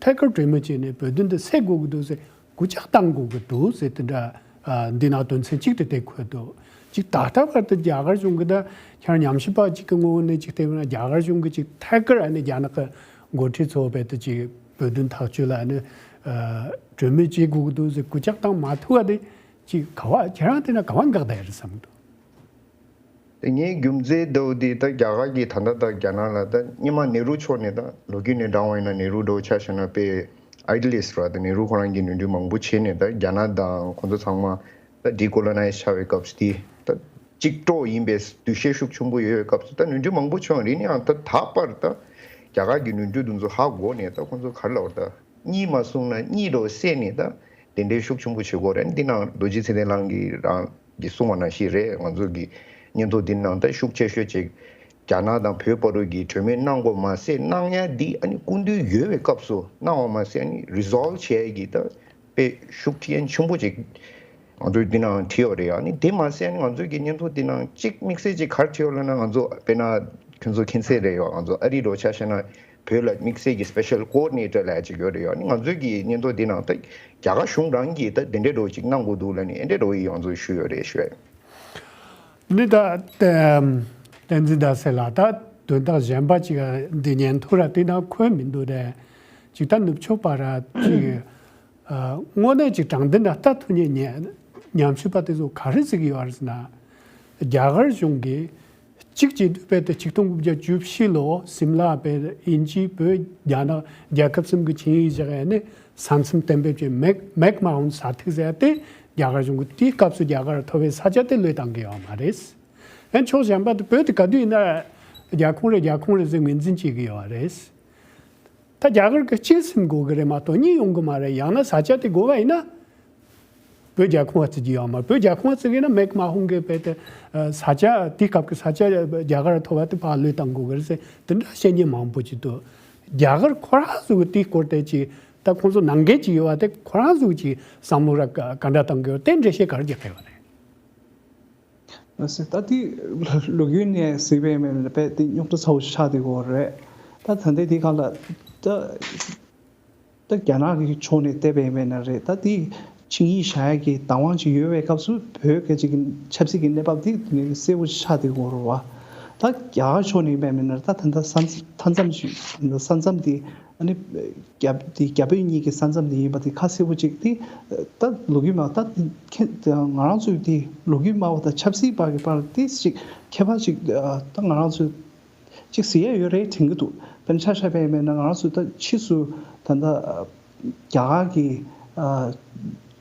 ཐད་ཀར་གྲོས་མོལ་བྱས་ནས་བོད་དོན་འདི་སེལ་དགོས་ཀྱི་འདུག་ཟེར་སྐུལ་ལྕག་བཏང་དགོས་ཀྱི་འདུག་ཟེར་དེ་འདྲ་ཨ་འདི་ནང་དོན་ཚན་གཅིག་དེ་དེ་འཁོད་འདུག་ཅིག་ད་ལྟ་བར་དུ་རྒྱ་གར་གཞུང་གི་ད་ཁྱེད་རང་ཉམས་ཞིབ་པ་གཅིག་གི་ངོས་ནས་ཅིག་བལྟས་པ་ན་རྒྱ་གར་གཞུང་གི་ཅིག་ཐད་ཀར་ཨ་ནི་རྒྱ་ནག་གི་འགོ་ཁྲིད་ཚོ་བས་དེ་ཅིག་བོད་དོན་ཐག་གཅོད་ལ་ཨ་ནི་ཨ་གྲོས་མོལ་བྱེད་དགོས་ཀྱི་འདུག་ཟེར་སྐུལ་ལྕག་བཏང་མ་ཐུབ་པ་དེ་ཅིག་ག་བ་ཁྱེད་རང་བལྟས་ན་ག་བ་འགག་བསྡད་ཡོད་རེད་བསམ་གྱི་འདུག་དེ་ངའི་རྒྱུ་མཚན་འདྲ་བོ་དེ་ད་རྒྱ་གར་གྱི་ད་ལྟ་ད་རྒྱ་ནག་ལ་ད་སྔོན་མ་ནེ་རུ་མཆོག་ནས་ད་ལོ་རྒྱུས་ནས་བགྲང་བ་ཡིན་ན་ནེ་རུ་འདྲ་བོ་ཆ་བཞག་ན་དཔེ་ཨའི་ཌི་ཡ་ལི་སི་ཊི་རེད། ད་ནེ་རུ་ཁོ་རང་གིས་ནོར་འཁྲུལ་མང་པོ་བྱས་ནས་ད་རྒྱ་ནག་དང་ཁོང་ཚོ་ཚང་མ་ད་ཌི་ཀོ་ལོ་ནའི་ཛི་བྱ་བའི་སྐབས་སུ་དེ་ད་གཅིག་གྲོགས་ཡིན་པའི་འདུ་ཤེས་ཤུགས་ཆེན་པོ་ཡོད་པའི་སྐབས་སུ་ད་ནོར་འཁྲུལ་མང་པོ་བྱུང་རེད། ཡིན་ཡང་ད་ད་བར་ད་རྒྱ་གར་གྱི་ནོར་འཁྲུལ་དེ་ཚོ་ཧ་གོ་ནས་ད་ཁོང་ཚོ་ག་རེ་ལབ་པ་རེད། ད་གཉིད་མ་སོང་ན་གཉིད་རོ་བསད་ནས་ད་དེ་འདྲའི་ཤུགས་ཆེན་པོ་བྱེད་དགོས་རེད། འདི་ནང་རྡོ་རྗེ་ཚེ་བརྟན་ལགས་ཀྱིས་རང་གིས་གསུངས་པ་ནང་བཞིན་རེད། ང་ཚོ་གི་སྙན་ཐོ་འདི་ནང་ད་ཤུགས་ཆེ་ཤོས་ཅིག་རྒྱ་ནག་དང་བོད་བར་དུ་གི་གྲོས་མོལ་གནང་དགོས་མ་ཟད་གནང་ཡ་འདི་ཨ་ནི་སྐུ་མདུན་ཡོད་པའི་སྐབས་སུ་གནང་བ་མ་ཟད་ཨ་ནི་རི་སོལ་བ་བྱེད་ཡ་གི་ད་དཔེ་ཤུགས་རྐྱེན་ཆེན་པོ་ཅིག་ང་ཚོས་འདི་ནང་བྲིས་ཡོད་རེད། ཨ་ནི་དེ་མ་ཟད་ཨ་ནི་ང་ཚོས་ཀྱི་སྙན་ཐོ་འདི་ནང་གཅིག་དམིགས་བསལ་ཅིག་ག་རེ་བྲིས་ཡོད་ལབ་ན་ང་ཚོ་དཔེར་ན་ཁྱོད་ཚོ་མཁྱེན་གསལ་རེད་ཡོད། ང་ཚོ་ཨ་རི་འདྲ་བོ་ཆ་བཞག་ན། བོད་ལ་དམིགས་བསལ་གྱི་སི་པེ་ཤལ་ཀོ་ཨོ་ཌི་ནེ་ཊར་ལབ་ཡ་ཅིག་ཡོད་རེད་ཡོད། ང་ཚོའི་གི་སྙན་ཐོ་འདི་ནང་ད་རྒྱ་གར་གཞུང་རང་གིས་ད་དེ་འདྲའི་འདྲ་བོ་ཅིག་གནང་དགོས་འདུག་ལབ་ནས་ཨེ་འདྲའི་འདྲ་བོ་ཡི་ང་ཚོས་ཞུས་ཡོད་རེད་ཞུ་ཡ་ཡིན། འདི་ད་བསྟན་འཛིན་ཟླ་གསལ་ལགས། ད་དོན་དག་གཞན་པ་ཅིག་འདི་སྙན་ཐོ་ར་དེ་ནང་འཁོད་མི་འདུག་རེད། ཅིག་ད་ནུབ་ཕྱོགས་པ་ར་ཅིག་ཨ་དངོས་གནས་ཅིག་དྲང་བདེན་ལ་ལྟ་ཐུབ་མཁན་ཉམས་ཞིབ་པ་དེ་ཚོ་ག་རེ་ཟེར་གྱི་ཡོད་རེད་ཟེར་ན། རྒྱ་གར་གཞུང་གིས་གཅིག་བྱས་དུས་དཔེ་དེ་ཆིག་སྟོང་དགུ་བརྒྱ་བཅུ་བཞི་ལོ་སིམ་ལ་དཔེ་དབྱིན་ཇི་བོད་རྒྱ་ནག་རྒྱལ་ཁབ་གསུམ་གྱི་ཆིངས་ཡིག་བཞག་ཡ་ནི་ས་མཚམས་གཏན་འབེབས་ཀྱི་མེག་མེག་མ་ཧོན་ས་ཐིག་ཟེར་ཡ་དེ་རྒྱ་གར་གཞུང་གིས་དེའི་སྐབས་སུ་རྒྱ་གར་ཐོབ་པའི་ས་ཆ་དེ་བློས་བཏང་གི་ཡོད་མ་རེད། ཡང་ཕྱོགས་གཞན་པ་དུ་བོད་དེ་ག་དུས་ཡིན་ན་རྒྱ་ཁོངས་རེད་རྒྱ་ཁོངས་རེད་ཟེར་ངོས་འཛིན་བྱེད་ཀྱི་ཡོད་རེད། ད་རྒྱ་གར་གྱིས་གཅིག་ཟིན་དགོས་ཀྱི་རེད་མ་གཏོགས་གཉིས་ཡོང་གི་མ་རེད། ཡང་ན་ས་ཆ་དེ་དགོས་པ་ཡིན་ན་བོད་རྒྱ་ཁོངས་བརྩི་གི་ཡོད་མ་རེད། བོད་རྒྱ་ཁོངས་བརྩི་གི་ཡིན་ན་མེག་མ་ཧོན་གྱི་བོད་དེ་ས་ཆ་དེའི་སྐབས་ཀྱི་ས་ཆ་རྒྱ་གར་ཐོབ་པ་དེ་ཕར་བློས་བཏང་དགོས་ཀྱི་རེད་ཟེར་དེ་འདྲ་བཤད་མཁན་མང་པོ་ཅིག་འདུག་རྒྱ་གར་ཁོ་རང་ཚོ་གི་དེའི་སྐོར་དེ་ཅིག་ད་ཁོང་ཚོ་ནང་འགལ་ཅིག་ཡོད་པ་དེ་ཁོ་རང་ཚོ་གི་ཅིག་བསམ་བློ་ར་ག་འདྲ་བཏང་གི་ཡོད་དེ་འགྲེལ་བཤད་ག་རེ་རྒྱག་གི་ཡོད་རེད། ད་དེ་ལོ་རྒྱུས་ནས་གཟིགས་པའི་མེད་ན་དཔེ་དེ་རྙོག་དྲ་ཚ་བོ་ཆགས་བསྡད་ཡོད་རེད། ད་ད་ལྟའི་དེ་ག་ལ་ད་ད་རྒྱ་ནག་གི་ཕྱོགས་ནས་བལྟས་པའི་མེད་ན་རེད། ད་དེ་ཆིངས་ཡིག་བཞག་ཡ་གི་བདག་དབང་ཅིག་ཡོད་པའི་སྐབས་སུ་བོད་སྐད་ཅིག་གི་ཆབ་སྲིད་ཀྱི་གནས་བབ་དེ་གསལ་བོ་ཆགས་བསྡད་ཡོད་རེད་བ། ད་རྒྱ་གར་ཕྱོགས་ནས་ཡིན་པའི་མེད་ན་རེད། ད་ད་ལྟ་ས་མཚམས་ཅིག་ས་མཚམས་དེ། ཨ་ནི་རྒྱ་དེ་རྒྱ་བོད་གཉིས་ཀྱི་ས་མཚམས་དེ་ཡིན་པ་དེ་ཁ་གསལ་པོ་ཅིག་དེ་ད་ལོ་རྒྱུས་སྨྲ་ད་ཁྱེད་ང་རང་ཚོའི་དེ་ལོ་རྒྱུས་སྨྲ་བ་དང་ཆབ་སྲིད་པ་གི་བར་དེ་ཅིག་ཁྱད་པར་ཅིག་ད་ང་རང་ཚོས་ཅིག་ཟེར་ཡ་ཡོད་རེད་དྲན་གི་འདུག་དཔེར་ན་ཆ་བཞག་པ་ཡིན་ན་ང་རང་ཚོ་ད་ཕྱིས་སུ་ད་ལྟ་རྒྱ་གར་གྱི་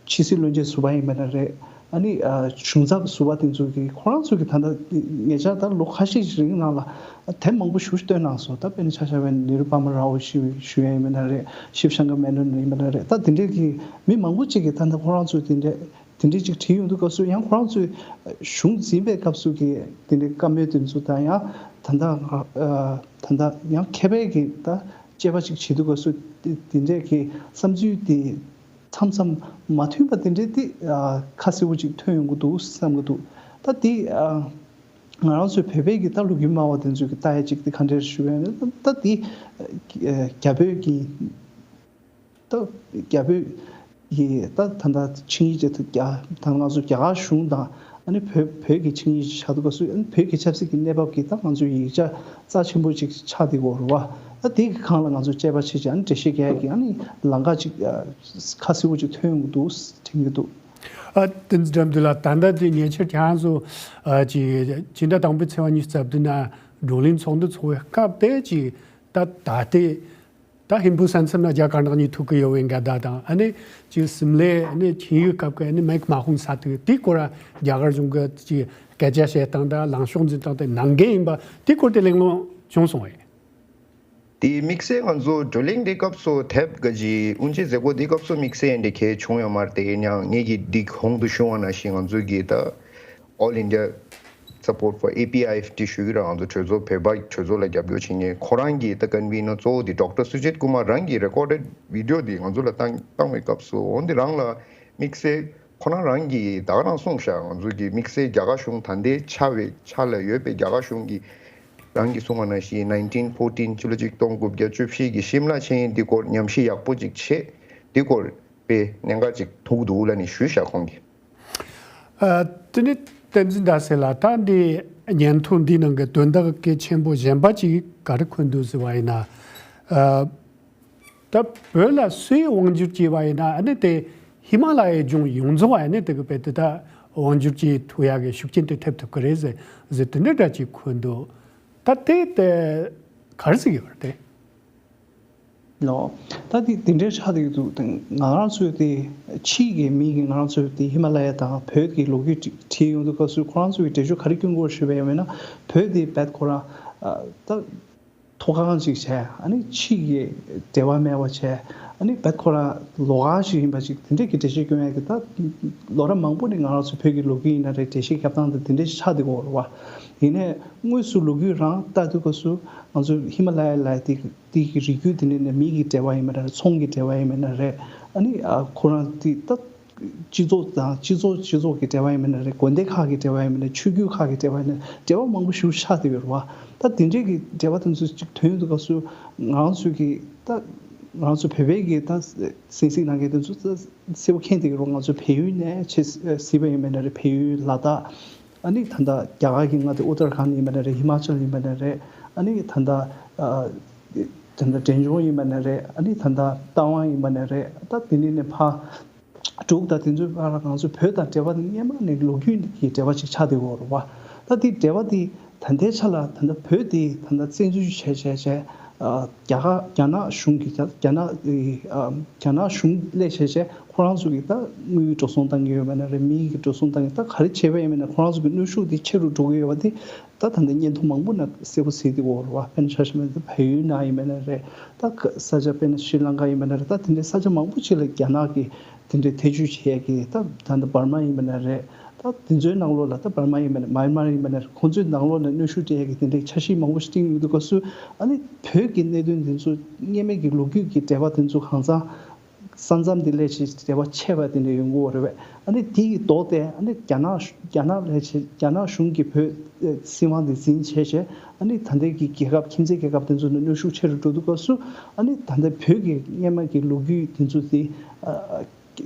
ཕྱི་སྲིད་བློན་ཆེན་ཟུར་པ་ཡིན་པ་ན་རེད། ཨ་ནི་གཞུང་ཚབ་ཟུར་པ་དེ་ཚོ་གིས་ཁོ་རང་ཚོ་གི་ད་ལྟ་ཉེ་ཆར་ད་ལོ་ཁ་ཤས་ཤིག་རིང་ནང་ལ་དེབ་མང་པོ་ཞིག་བཏོན་གནང་སོང་། ད་དཔེར་ན་ཆ་བཞག་པ་ཡིན་ན་ནེ་རུ་པར་མ་རའོ་ཞུ་ཞུ་ཡ་ཡིན་པ་ན་རེད། ཤིབ་ཤང་ག་མེ་ནོན་ཡིན་པ་ན་རེད། ད་དེ་འདྲས་ཀྱི་མི་མང་པོ་ཅིག་གིས་ད་ལྟ་ཁོ་རང་ཚོ་དེ་འདྲས་དེ་འདྲས་ཅིག་བྲིས་ཡོང་དུས་སྐབས་སུ་ཡང་ཁོ་རང་ཚོས་གཞུང་འཛིན་པའི་སྐབས་སུ་གི་དེ་འདྲས་བཀའ་མོལ་དེ་ཚོ་དང་ཡང་ད་ལྟ་ད་ལྟ་ཡང་མཁས་པའི་གི་ད་དཔྱད་པ་ཅིག་བྱེད་དུས་སྐབས་སུ་དེ་དེ་འདྲས་ཀྱི་བསམ་ཚུལ་དེ། མཚམས་མཚམས་མ་མཐུན་པ་དེ་འདྲའི་ཏི་ཨ་ཁ་གསལ་པོ་ཅིག་ཐོན་ཡོང་གི་འདུག་བསམ་གི་འདུག་ད་དེ་ཨ་ང་རང་ཚོའི་བོད་པའི་གི་ད་ལོ་རྒྱུས་སྨྲ་བ་དེ་ཚོས་གི་ལྟ་ཡ་ཅིག་དེ་ག་འདྲས་ཞུ་བས་ན་ད་དེ་ཨ་རྒྱ་བོད་ཀྱི་ ད་རྒྱ་བོད་ཀྱི་ད་ད་ལྟ་ཆིངས་ཡིག་ཅིག་ད་རྒྱ་ད་ང་ཚོ་རྒྱ་གར་གཞུང་དང་ཨ་ནི་བོད་བོད་ཀྱི་ཆིངས་ཡིག་ཅིག་ཆགས་འདུག་སྐབས་སུ། ཨ་ནི་བོད་ཀྱི་ཆབ་སྲིད་ཀྱི་གནས་བབ་ཀྱི་ད་ང་ཚོའི་ཡིག་ཆ་རྩ་ཆེན་པོ་ཅིག་ཆགས་བསྡད་ཡོད་རེད་བ། ད་དེ་གི་སྒང་ལ་ང་ཚོ་དཔྱད་པ་བྱེད་ཅིག་ཨ་ནི་འགྲེལ་བཤད་རྒྱག་ཡག་གི་ཨ་ནི་ལམ་ཁ་ཅིག་ཨ་ཁ་གསལ་པོ་ཅིག་ཐོན་ཡོང་གི་འདུག་དྲན་གྱི་འདུག་ཨ། བསྟན་འཛིན་དགྲ་འདུལ་ལགས། ད་ལྟ་དེ་ཉེ་ཆར་ཁྱེད་རང་ཚོ་ཨ་ཅིག་སྤྱི་ཟླ་དང་པོའི་ཚེས་པ་ཉི་ཤུ་རྩ་བདུན་ན་བགྲོ་གླེང་ཚོགས་འདུ་ཚོགས་པའི་སྐབས་དེ་ཅིག་ད་ད་ལྟའི་ད་ཧིན་བོད་ས་མཚམས་ན་རྒྱ་དཀར་ནག་གཉིས་ཐུག་གི་ཡོད་པའི་འགལ་ཟླ་དང་། ཨ་ནི་ཅིག་སིམ་ལའི་ཨ་ནི་ཆིངས་ཡིག་སྐབས་ཀྱི་ཨ་ནི་མེག་མ་ཧུང་ས་དེ་དེའི་སྐོར་རྒྱ་གར་གཞུང་གི་ཅིག་སྐད་ཆ་བཤད་སྟངས་དང་ལངས་ཕྱོགས་འཛིན་སྟངས་དེ་ནང་འགལ་ཡིན་པ་དེའི་སྐོར་དེ་གླེང་སློང་བྱུང་སོང་བས། དེ་དམིགས་བསལ་ང་ཚོ་བགྲོ་གླེང་འདི་སྐབས་སུ་ཐེབས་ག་ཅི་དབུ་འབྱེད་མཛད་སྒོ་འདི་སྐབས་སུ་དམིགས་བསལ་འདི་གལ་བྱུང་ཡོད་མ་རེད། དེ་ཡིན་ཡང་ངེད་ཀྱིས་འདི་གོང་དུ་ཞུ་བ་ནང་བཞིན་ང་ཚོ་གི་ད་All India Support for A P I F T ཞུ་གི་ར། ང་ཚོ་གྲོས་ཚོགས་བོད་པ་གྲོས་ཚོགས་ལ་རྒྱབ་སྐྱོར་བྱེད་མཁན་ཁོ་རང་གི་ད་ཀོན་ཝི་ནར་གཙོ་བོ་དེ་ཌོག་ཊར་སུ་ཇིད་ཀུ་མར་རང་གི་རེ་ཀོར་ཌེཌ་བི་ཌི་ཡོ་དེ་ང་ཚོ་ལ་བཏང་བཏང་བའི་སྐབས་སུ། འོན་ཏེ་རང་ལ་དམིགས་བསལ་ཁོ་རང་རང་གིས་ད་ག་རང་གསུངས་ཤག་ང་ཚོ་གི་དམིགས་བསལ་རྒྱ་གར་གཞུང་ད་ལྟའི་ཆ་བའི་ཆ་ལ་ཡོད་པའི་རྒྱ་གར་གཞུང་གི་རང་གིས་གསུངས་པ་ནང་བཞིན་nineteen fourteen ཕྱི་ལོ་ཆིག་སྟོང་དགུ་བརྒྱ་བཅུ་བཞི་གི་ཤིམ་ལ་ཆིངས་ཡིག་འདི་སྐོར་ཉམས་ཞིབ་ཡག་པོ་ཅིག་བྱས། འདི་སྐོར་དཔེ་གནད་འགག་ཅིག་ཐུག་འདུག་ལབ་ནས་ཞུས་ཤག་ཁོང་གིས། ཨ། དེ་ནི་བསྟན་འཛིན་ཟླ་ཟེར་ལགས། ད་འདི་སྙན་ཐོ་འདི་ནང་གི་དོན་དག་གལ་ཆེན་པོ་གཞན་པ་ཅིག་ག་རེ་འཁོད་འདུག་ཟེར་བ་ཡིན་ན། ཨ། ད་བོད་ལ་སུས་དབང་བསྒྱུར་བྱས་པ་ཡིན་ན་ཨ་ནི་དེ་ཧི་མ་ལ་ཡའི་ལྗོངས་ཡོངས་རྫོགས་ཨ་ནི་དེ་གི་བོད་དེ་ད་དབང་བསྒྱུར་བྱེད་ཐུབ་ཡག་གི་ཤུགས་རྐྱེན་དེ་ཐེབས་ཐུབ་ཀྱི་རེད་ཟེར་ཟེར་དེ་འདྲ་འདྲ་ཅིག་འཁོད་འདུག་ད་དེ་དེ་ག་རེ་ཟེར་གྱི་ཡོད་རེད་དེ། ལོ། ད་དེ་དེ་འདྲའི་ཆགས་བསྡད་ཀྱི་འདུག་ང་རང་ཚོའི་དེ་ཕྱིའི་གི་མི་གི་ང་རང་ཚོའི་དེ་ཧི་མ་ལ་ཡ་དང་བོད་ཀྱི་ལོ་རྒྱུས་བྲིས་ཡོང་དུས་སྐབས་སུ་ཁོ་རང་ཚོ་གི་འགྲེལ་བརྗོད་ག་རེ་སྐྱོན་གྱི་ཡོད་ཞུས་པ་ཡིན་ན། བོད་དེ་བད་ཁོ་རང་ད་མཐོ་སྒང་ཅིག་བྱས། ཨ་ནི་ཕྱི་གི་འབྲེལ་བ་མེད་པ་བྱས། ཨ་ནི་བད་ཁོ་རང་ལོགས་ཀ་ཞིག་ཡིན་པ་ཅིག་དེ་འདྲས་ཀྱི་འགྲེལ་བཤད་སྐྱོན་ཡག་གི་ད་ལོ་རབས་མང་པོ་ནས་ང་རང་ཚོ་བོད་ཀྱི་ལོ་རྒྱུས་ཡིན་ན་རེད། འགྲེལ་བཤད་རྒྱབ་སྟངས་དེ་དེ་འདྲས་ཆགས་བསྡད་ཀྱི་ཡོད་རེད་བ། ཡིན་ནའི་དངོས་སུ་ལོ་རྒྱུས་རང་ལྟ་དུས་སྐབས་སུ་ང་ཚོ་ཧི་མ་ལ་ཡ་ལ་དེ་དེ་གི་རི་རྒྱུད་དེ་འདྲས་ནས་མི་གི་འབྲེལ་བ་ཡིན་པ་ན་རེད། ཚོང་གི་འབྲེལ་བ་ཡིན་པ་ན་རེད། ཨ་ནི་ཨ་ཁོ་རང་དེ་ད་སྤྱི་ཚོགས་དང་སྤྱི་ཚོགས་སྤྱི་ཚོགས་ཀྱི་འབྲེལ་བ་ཡིན་པ་ན་རེད། དགོན་སྡེ་ཁག་གི་འབྲེལ་བ་ཡིན་པ་ན་རེད། ཆོས་བརྒྱུད་ཁག་གི་འབྲེལ་བ་ཡིན་ན་འབྲེལ་བ་མང་པོ་ཞིག་ཆགས་བསྡད་ཡོད་རེད་བ། ད་དེ་འདྲས་ཀྱི་འབྲེལ་བ་དེ་ཚོ་ཅིག་ཐོན་ཡོང་དུས་སྐབས་སུ་ང་རང་ཚོ་གི་ད་ང་རང་ཚོ་བོད་པའི་གི་ད་གསན་གཟིགས་གནང་མཁན་དེ་ཚོ་གསལ་པོ་མཁྱེན་བསྡད་ཀྱི་རེད། ང་ཚོ་བལ་ཡུལ་ནས་བྱེད་སྲིད་པ་ཡིན་པ་ན་རེད། བལ་ཡུལ་ལ་དྭགས། ཨ་ནི་ད་ལྟ་རྒྱ་གར་གྱི་མངའ་སྡེ་ཨུ་ཏར་ཁཱན་ཡིན་པ་ན་རེད། ཧི་མ་ཅལ་ཡིན་པ་ན་རེད། ཨ་ནི་ད་ལྟ་ཨ་ད་ལྟ་འབྲས་ལྗོངས་ཡིན་པ་ན་རེད། ཨ་ནི་ད་ལྟ་རྟ་དབང་ཡིན་པ་ན་རེད། ད་དེ་འདྲས་ནས་ཕར་འབྲུག་དང་དེ་ཚོའི་བར་ལ་ང་ཚོ་བོད་དང་འབྲེལ་བ་དེ་སྔོན་མ་ནས་ལོ་རྒྱུས་ཀྱི་འབྲེལ་བ་ཅིག་ཆགས་བསྡད་ཡོད་རེད་བ། ད་དེ་འབྲེལ་བ་དེ་ད་ལྟའི་ཆ་ལ་ད་ལྟ་བོད་དེ་ད་ལྟ་བཙན་འཛུལ་བྱས་བྱས་བྱས། ཨ་རྒྱ་གར་རྒྱ་ནག་གཞུང་གིས་རྒྱ་རྒྱ་ནག་ཨ་རྒྱ་ནག་གཞུང་སླེབས་བྱས་བྱས་ཁོ་རང་ཚོ་གིས་ད་དངུལ་འགྲོ་སོང་བཏང་གི་ཡོད་པ་ན་རེད། མི་གི་འགྲོ་སོང་བཏང་གི། ད་ག་རེ་བྱས་པ་ཡིན་པ་ན་ཁོ་རང་ཚོ་གི་གནོན་ཤུགས་དེ་ཆེ་རུ་འགྲོ་གི་ཡོད་པ་དེ་ད་ད་ལྟ་སྙན་ཐོ་མང་པོ་ནང་གསལ་པོ་གཟིགས་བསྡད་ཡོད་རེད་བ། དཔེར་ན་ཆ་བཞག་ན་ད་བལ་ཡུལ་ནང་ཡིན་པ་ན་རེད། ད་ག་ས་ཆ་དཔེར་ན་ཤྲི་ལང་ཀ་ཡིན་པ་ན་རེད། ད་དེ་འདྲའི་ས་ཆ་མང་པོ་ཅིག་ལ་རྒྱ་ནག་གིས་དེ་འདྲའི་ཐེ་བྱུས་བྱེད་ཡས་ཀྱི། ད་ད་ལྟ་འབར་མ་ཡིན་པ་ན་རེད། ད་དེ་ཚོའི་ནང་ལོགས་ལ་ད་འབར་མ་ཡིན་པ་ན་མཱ་ཡན་མར་ཡིན་པ་ན་རེད། ཁོང་ཚོའི་ནང་ལོགས་ལ་གནོན་ཤུགས་སྤྲད་ཡས་ཀྱི་དེ་འདྲའི་འཆར་གཞི་མང་པོ་ཞིག་བཏིང་ཡོང་དུས་སྐབས་སུ། ཨ་ནི་བོད་ཀྱི་གནད་དོན་དེ་ཚོ་སྔོན་མའི་གི་ལོ་རྒྱུས་ཀྱི་འབྲེལ་བ་དེ་ཚོ་གང་ཚང་། ས་མཚམས་འདི་ལས་ཆེ་འབྲེལ་བ་ཆེ་བ་དེ་འདྲ་ཡོང་གི་ཡོད་རེད་པས། ཨ་ནི་དེ་ཡི་ལྡོག་སྟེ་ཨ་ནི་རྒྱ་ནག་རྒྱ་ནག་ལས་ཆེ་རྒྱ་ནག་གཞུང་གིས་བོད་ཨེ་སྲིད་དབང་འདི་འཛིན་བྱས་བྱས། ཨ་ནི་ད་ལྟའི་གི་རྒྱལ་ཁབ་ཁྱིམ་མཚེས་རྒྱལ་ཁབ་དེ་ཚོ་ནས་གནོན་ཤུགས་ཆེ་རུ་འགྲོ་དུས་སྐབས་སུ། ཨ་ནི་ད་ལྟ་བོད་ཀྱི་སྔོན་མ་གི་ལོ་རྒྱུས་དེ་ཚོ་དེ་ཨ་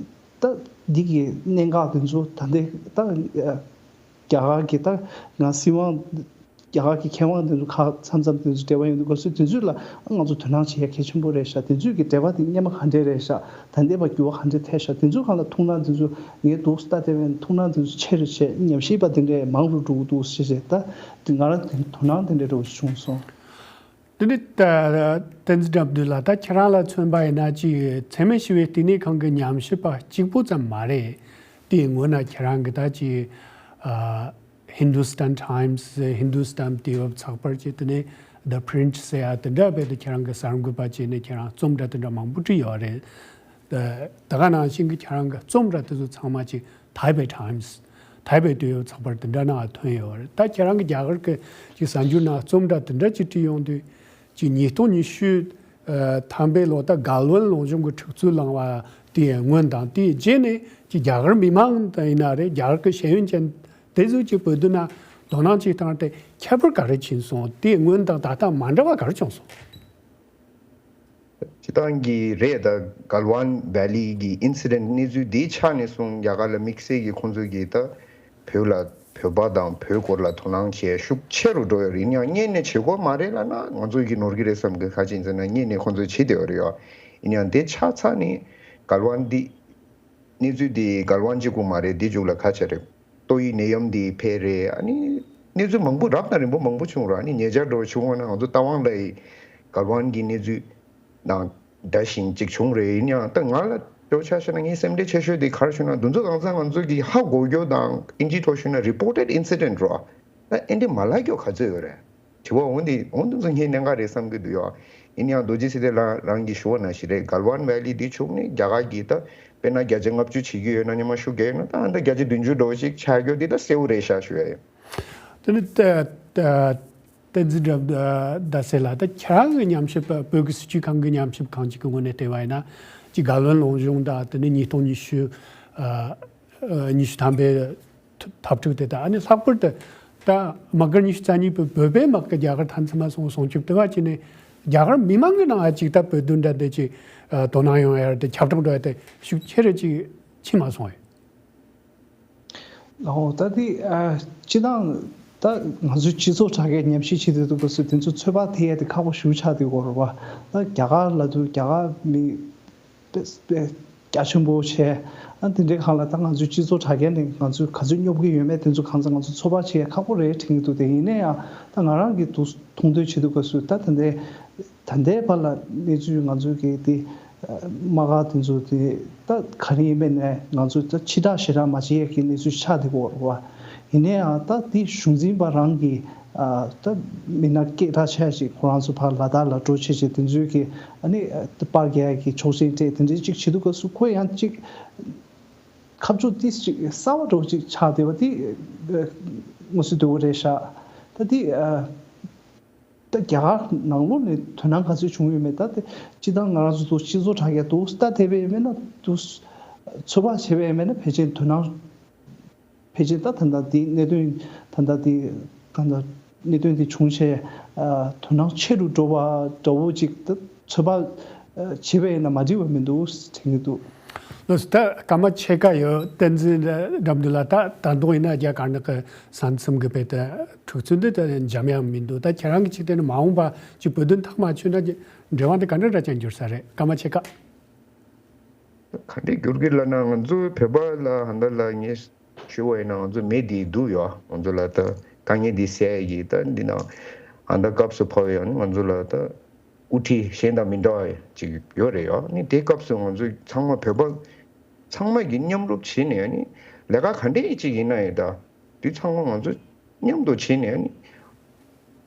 ད་འདི་གི་གནད་འགག་དེ་ཚོ་ད་ལྟའི་ད་ཨ་རྒྱ་གར་གྱི་ད་ང་སྲིད་དབང་རྒྱ་གར་གྱི་མཁས་དབང་དེ་ཚོ་ཁག་མཚམས་མཚམས་དེ་ཚོ་འབྲེལ་བ་ཡོང་དུས་སྐབས་སུ་དེ་ཚོ་ལ་ང་ཚོ་དོ་སྣང་བྱེད་ཡ་གལ་ཆེན་པོ་རེད་ཤག་དེ་ཚོའི་གི་འབྲེལ་བ་དེ་སྔོན་མ་ག་འདྲས་རེད་ཤག་ད་ལྟའི་བར་འགྱུར་བ་ག་འདྲས་ཐེབས་ཤག་དེ་ཚོའི་སྒང་ལ་ཐུགས་སྣང་དེ་ཚོ་ངས་འདུག་ལྟ་བསྡད་པའི་ཐུགས་སྣང་དེ་ཚོ་ཆེ་རུ་བྱས། ཉམས་ཞིབ་པ་དེ་འདྲས་མང་རུ་འགྲོ་གི་འདུག་ཞེས་བྱས། ད་དེ་ང་རང་དེ་དོ་སྣང་དེ་འདྲས་འདྲ་བོ་ཞིག་བྱུང་སོང་། དེ་ནི་ད་བསྟན་འཛིན་དགྲ་འདུལ་ལགས། ད་ཁྱེད་རང་ལ་མཚོན་པ་ཡིན་ན་ཅིག་འཚེ་མེད་ཞི་བའི་བསྟི་གནས་ཁང་གི་ཉམས་ཞིབ་པ་གཅིག་པུ་ཙམ་མ་རེད། དེའི་སྔོན་ན་ཁྱེད་རང་གི་ད་ཅིག་ཨ། Hindustan Times, Hindustan དེའི་འོབ་ཚགས་པར་བྱས། དེ་ནས་The Print ཟེར་ཡ་དེ་འདྲ་བས་དེ་ཁྱེད་རང་གི་གསར་འགོད་པ་བྱས་ནས་ཁྱེད་རང་རྩོམ་འདྲ་དེ་འདྲ་མང་པོ་བྲིས་ཡོད་རེད། ད་ད་ག་ནང་བཞིན་གྱི་ཁྱེད་རང་གི་རྩོམ་འདྲ་དེ་ཚོ་ཚང་མ་ཅིག་Taipei Times, Taipei དེའི་འོབ་ཚགས་པར་དེ་འདྲ་ནང་ཐོན་ཡོད་རེད། ད་ཁྱེད་རང་གི་རྒྱ་གར་གྱི་ཅིག་གསར་འགྱུར་ནང་རྩོམ་འདྲ་དེ་འདྲ་ཅིག་བྲིས་ཡོང་དུས། ཅིག་ཉིས་སྟོང་ཉི་ཤུ་ཨ་ཐམ་པའི་ལོ་ད་གྷལ་ཝན་ལུང་གཤོང་གི་འཁྲུག་རྩོད་ལངས་པ་དེའི་སྔོན་དང་དེའི་རྗེས་ནས་ཅིག་རྒྱ་གར་མི་མང་དང་ཡིན་ན་རེད། རྒྱ་གར་གི་ཤེས་ཡོན་ཅན་དེ་ཚོས་ཅིག་བོད་དོན་ན་དོ་སྣང་ཅིག་བཏང་སྟེ་ཁྱད་པར་ག་རེ་ཕྱིན་སོང་། དེའི་སྔོན་དང་ད་ལྟ་མ་འདྲ་བ་ག་རེ་བྱུང་སོང་། ཅིག་ སྟངས་ཀྱི་རེད། ད་གལ་ཝན་ཝེ་ལི་གི་ཨིན་སི་ཌེན་ཊི་གནས་ཚུལ་འདིའི་ཆ་ནས་གསུངས། རྒྱ་གར་ལ་དམིགས་བསལ་གྱི་ཁོང་ཚོ་གིས་ད་བོད་ལ་བོད་པ་དང་བོད་སྐོར་ལ་དོ་སྣང་བྱེད་ཤུགས་ཆེ་རུ་འགྲོ་ཡོད་རེད། ཡིན་ཡང་སྔོན་ནས་བྱེད་དགོས་མ་རེད་ལབ་ན་ང་ཚོ་གིས་ནོར་གྱི་རེད་བསམ་གི། ག་ཅི་ཡིན་ཟེར་ན་སྔོན་ནས་ཁོང་ཚོས་བྱེད་བསྡད་ཡོད་རེད་ཡ། ཡིན་ཡང་དེ་ཆ་ཚང་ནས་གལ་ཝན་འདི་གནས་ཚུལ་འདི་གལ་ཝན་གཅིག་པུ་མ་རེད། འདི་མཇུག་ལ་ག་ཅི་རེད། ཏོག་དབྱིབས་ནད་ཡམས་འདི་འཕེལ་རེད། ཨ་ནི་གནས་ཚུལ་མང་པོ་རབ་དང་རིམ་པ་མང་པོ་བྱུང་ར། ཨ་ནི་ཉེ་ཆར་འགྲོ་བྱུང་བ་ན་ང་ཚོ་རྟ་དབང་ལ་ཡི་གལ་ཝན་གྱི་གནས་ཚུལ་དང་འདྲ་ཞིང་གཅིག་བྱུང་རེད། ཡིན་ཡང་ད་ང་ལ་ཅོ་ཆ་བཤད་ན་ངའི་སེམས་ཁྲལ་ཆེ་ཤོས་དེ་ག་རེ་ཞུ་ན། འདི་ཚོ་གང་ཚང་ང་ཚོ་གི་ཧ་གོ་རྒྱུ་དང་ཨིན་ཇིའི་ཐོག་ཞུ་ན་རི་པོར་ཊེཌ་ཨིན་སི་ཌེན་ཊི་རོ། ད་ཨེ་འདྲ་མ་ལབ་རྒྱུ་ག་ཚོད་ཡོད་རེད། དྲི་བ་འོང་དེ་འོང་དེ་ཚོ་ངས་གནད་འགག་རེད་བསམ་གི་འདུག་ཡ། ཡིན་ཡང་རྡོ་རྗེ་སེ་བརྟན་ལགས་རང་གིས་ཞུ་བ་ནང་བཞིན་རེད། གལ་ཝན་ཝེ་ལི་འདི་བྱུང་ནས་རྒྱ་གར་གྱིས་ད་དཔེར་ན་བརྒྱ་ཆ་ལྔ་བཅུ་བྱེད་ཀྱི་ཡོད་ན་ཉི་མ་ཤུགས་རྒྱག་ཡོད་ན་ད་ཨ་ད་བརྒྱ་ཆ་བདུན་ཅུ་འགྲོ་ཞིག་ཆགས་རྒྱུ་འདི་ད་གསལ་བོ་རེད་ཤག་ཞུ་ཡ་ཡིན། དེ་ནི་ད་ད་བསྟན་འཛིན་རབ་ཟླ་ཟེར་ལ་ད་ཁྱེད་རང་གི་ཉམས་ཞིབ་བོད་ཀྱི་སྲིད་བྱུས་ཁང་གི་ཉམས་ཞིབ་ཁང་ཅིག་གི་ངོས་ནས་བལྟས་པ་ཡིན་ན་ཅིག་གལ་ཝན་ལུང་གཞུང་དང་དེ་ནི་ཉིས་སྟོང་ཉི་ཤུ་ཨ་ཨ་ཉི་ཤུ་ཐམ་པའི་འཐབ་འཁྲུག་དེ་དག་ཨ་ནི་ལྷག་པར་དུ་ད་དམག་སྒར་ཉི་ཤུ་རྩ་གཉིས་པའི་བོད་པའི་དམག་གི་རྒྱ་གར་མཐའ་མཚམས་ལ་སོང་སྲུང་སྐྱོབ་དེ་བ་ཅི་ནས་རྒྱ་གར་མི་མང་གི་ནང་ཅིག་ད་བོད་དོན་འདྲ་དེ་ཅིག་དོ་སྣང་ཡོང་ཡ་དེ་ཁྱབ་བསྒྲགས་འགྲོ་ཡ་དེ་ཤུགས་ཆེ་རེ་ཅིག་ཕྱིན་མ་སོང་ཡ། ཨོ་ད་དེ་ཨ་སྤྱི་བཏང་ད་ང་ཚོའི་སྤྱི་ཚོགས་དྲ་རྒྱའི་ཉམས་ཞིབ་བྱེད་དུས་འདུག་པ་སུ་དེ་ཚོ་ཚོད་དཔག་ཐེ་ཡ་དེ་ཁག་པོ་ཞེ་པོ་ཆགས་དུས་གོ་རོ་བ། ད་རྒྱ་གར་ལ་དུ་རྒྱ་གར་མི་དཔེ་དཔེ་རྒྱ་ཆེན་པོ་བྱས། ཨ་དེ་འདྲའི་སྒང་ལ་ད་ང་ཚོའི་སྤྱི་ཚོགས་དྲ་རྒྱ་ནས་ང་ཚོས་ག་ཚོད་སྙོབ་ཀྱི་ཡོད་མེད་དེ་ཚོ་གང་ཚང་ང་ཚོ་ཚོད་དཔག་བྱེད་ཡ་ཁག་པོ་རེད་དྲན་གྱི་འདུག་དེ་ཡིན་ན་ཡང་ད་ང་རང་གི་འདུག་མཐོང་ཐོས་བྱེད་དུས་སྐབས་སུ་ད་ད་ལྟའི་ད་ལྟའི་བར་ལ་གནས་ཚུལ་ང་ཚོ་གི་དེ་དམག་སྒར་དེ་ཚོ་དེ་ད་ག་རེ་ཡིན་པས་ནས་ང་ཚོ་ད་ཕྱི་བསྒྲགས་ཞེ་དྲག་མ་བྱེད་ཡས་ཀྱི་གནས་ཚུལ་ཆགས་བསྡད་ཀྱི་ཡོད་རེད་བ། ཡིན་ན་ཡང་ད་དེ་གཞུང་འཛིན་པ་རང་གི་ད་མི་སྣ་སྐད་གྲགས་ཆེ་ཞིག་ཁོ་རང་ཚོ་ཕར་ལ་དྭགས་ལ་འགྲོ་བྱེད་བྱེད་དེ་ཚོའི་གི་ཨ་ནི་པར་རྒྱག་ཡས་ཀྱི་ཆོག་མཆན་སྤྲད་དེ་འདྲའི་ཅིག་བྱེད་དུས་སྐབས་སུ་ཁོ་ཡང་ཅིག་ཁ་ཕྱོགས་ཏིས་ཅིག་གསར་བ་འདྲ་བོ་ཅིག་ཆགས་བསྡད་པ་དེ་ངོ་སོ་སྡུག་པོ་རེད་ཤག་ད་དེ་ད་རྒྱ་གར་ནང་ལོགས་ནས་དོ་སྣང་ག་ཚོད་བྱུང་ཡོད་མེད། ད་དེ་སྤྱི་བཏང་ང་རང་ཚོ་འདུག་སྤྱི་ཚོགས་དྲ་རྒྱ་འདུག་ལྟ་བསྡད་པ་ཡིན་མིན་ན་འདུག་ཚོད་དཔག་བྱས་པ་ཡིན་མིན་ན་ཕལ་ཆེར་དོ་སྣང་ཕལ་ཆེར་ད་ད་ལྟ་འདི་གནད་དོན་ད་ལྟ་འདི་ད་ལྟ་གནད་དོན་འདི་བྱུང་བྱས་དོ་སྣང་ཆེ་རུ་འགྲོ་བ་འདྲ་བོ་ཅིག་ད་ཚོད་དཔག་བྱས་པ་ཡིན་ན་མ་འགྲིག་པ་མི་འདུག་དྲན་གྱི་འདུག་ལགས་སོ། ད་སྐར་མ་ཕྱེད་ཀ་ཡོད། བསྟན་འཛིན་རབ་འདུན་ལགས། ད་ད་དུང་ཡིན་ན་རྒྱ་གར་ནག་གི་ས་མཚམས་ཀྱི་བེད་དེ་འཁྲུག་རྩོད་འདི་ད་འཇམ་ཡང་མི་འདུག་ད་ཁྱེད་རང་གི་ཅིག་དེ་ནི་མ་འོངས་པ་ཅིག་བོད་དོན་ཐག་མ་ཆོད་ན་འབྲེལ་བ་འདི་ག་འདྲ་འདྲ་ཅན་འགྱུར་ས་རེད། སྐར་མ་ཕྱེད་ཀ་ག་འདྲས་འགྱུར་གི་ལབ་ན་ང་ཚོ་བོད་པ་ལ་ཧ་འདའ་ལ་ངས་ཞུ་བ་ཡིན་ན་ང་ཚོ་མི་འདི་འདུག་ཡོད། ང་ཚོ་ལ་ད་དཀའ་ངལ་འདི་སེལ་ཡ་གི་ད་འདི་ན་ཧ་འདའ་སྐབས་སུ་བབས་ཡོད་ན་ང་ཚོ་ལ་ད་དབུ་ཁྲིད་གཞན་དང་མི་འདྲ་བ་ཅིག་ཡོད་རེད་ཡོད། ནི་དེ་སྐབས་སུ་ང་ཚོ་ཚང་མ་བོད་པ་ཚང་མ་གི་མཉམ་རུབ་བྱས་ནས་ནི་ལས་ཀ་ག་འདྲས་ཅིག་ཡིན་ན་ཡང་ད་དེ་ཚང་མ་ང་ཚོ་མཉམ་དུ་བྱས་ནས་ནི་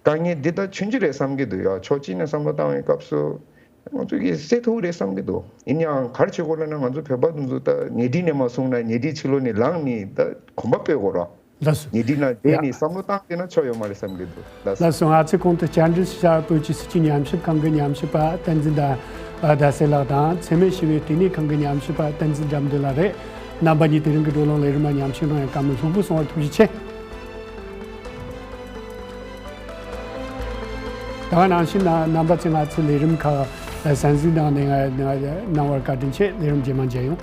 དཀའ་ངལ་འདི་ད་ཆུང་ཆུང་རེད་བསམ་གྱི་འདུག་ཡ། ཕྱོགས་གཅིག་ནས་བསམ་བློ་བཏང་བའི་སྐབས་སུ་ང་ཚོ་གིས་སེལ་ཐུབ་རེད་བསམ་གྱི་འདུག་ཡིན་ཡང་ག་རེ་བྱེད་དགོས་ལབ་ན་ང་ཚོ་བོད་པ་དེ་ཚོ་ད་ཉེ་འཁྲིས་ནས་མ་སོང་ན་ཉེ་འཁྲིས་ཕྱི་ལོགས་ནས་ལངས་ནས་ད་གོམ་པ་སྤོས་དགོས་ར། ལགས་སོ། ཉེ་འཁྲིས་ན་བསྡད་ཡ་ནས་བསམ་བློ་བཏང་བསྡད་ན་ཆོ་ཡོད་མ་རེད་བསམ་གྱི་འདུག་ལགས་སོ། ལགས་སོ། ང་ཚོས་གོང་དུ་བཅར་འདྲི་ཞུ་བྱ་བོད་ཀྱི་སྲིད་བྱུས་ཉམས་ཞིབ་ཁང་གི་ཉམས་ཞིབ་པ་བསྟན་འཛིན་ཟླ་ཟླ་སེ་ལགས་དང་། འཚེ་མེད་ཞི་བའི་བསྟི་གནས་ཁང་གི་ཉམས་ཞིབ་པ་བསྟན་འཛིན་དགྲ་འདུལ་ལགས་རེད། རྣམ་པ་གཉིས་དེ་རིང་གི་བགྲོ་གླེང་ལས་རིམ་མ་ཉམས་ཞིབ་གནང་བའི་བཀའ་མོལ་ལྷུག་པོ་གསུང་བར་ཐུགས་རྗེ་ཆེ། ད་ག་ནང་བཞིན་ན་རྣམ་པ་ཚོས་ང་ཚོའི་ལས་རིམ་ཁག་གསན་གཟིགས་གནང་ནས་ང་ང་གནང་བར་བཀའ་དྲིན་ཆེ། ལས་རིམ་རྗེས་མ་མཇལ་ཡོང་།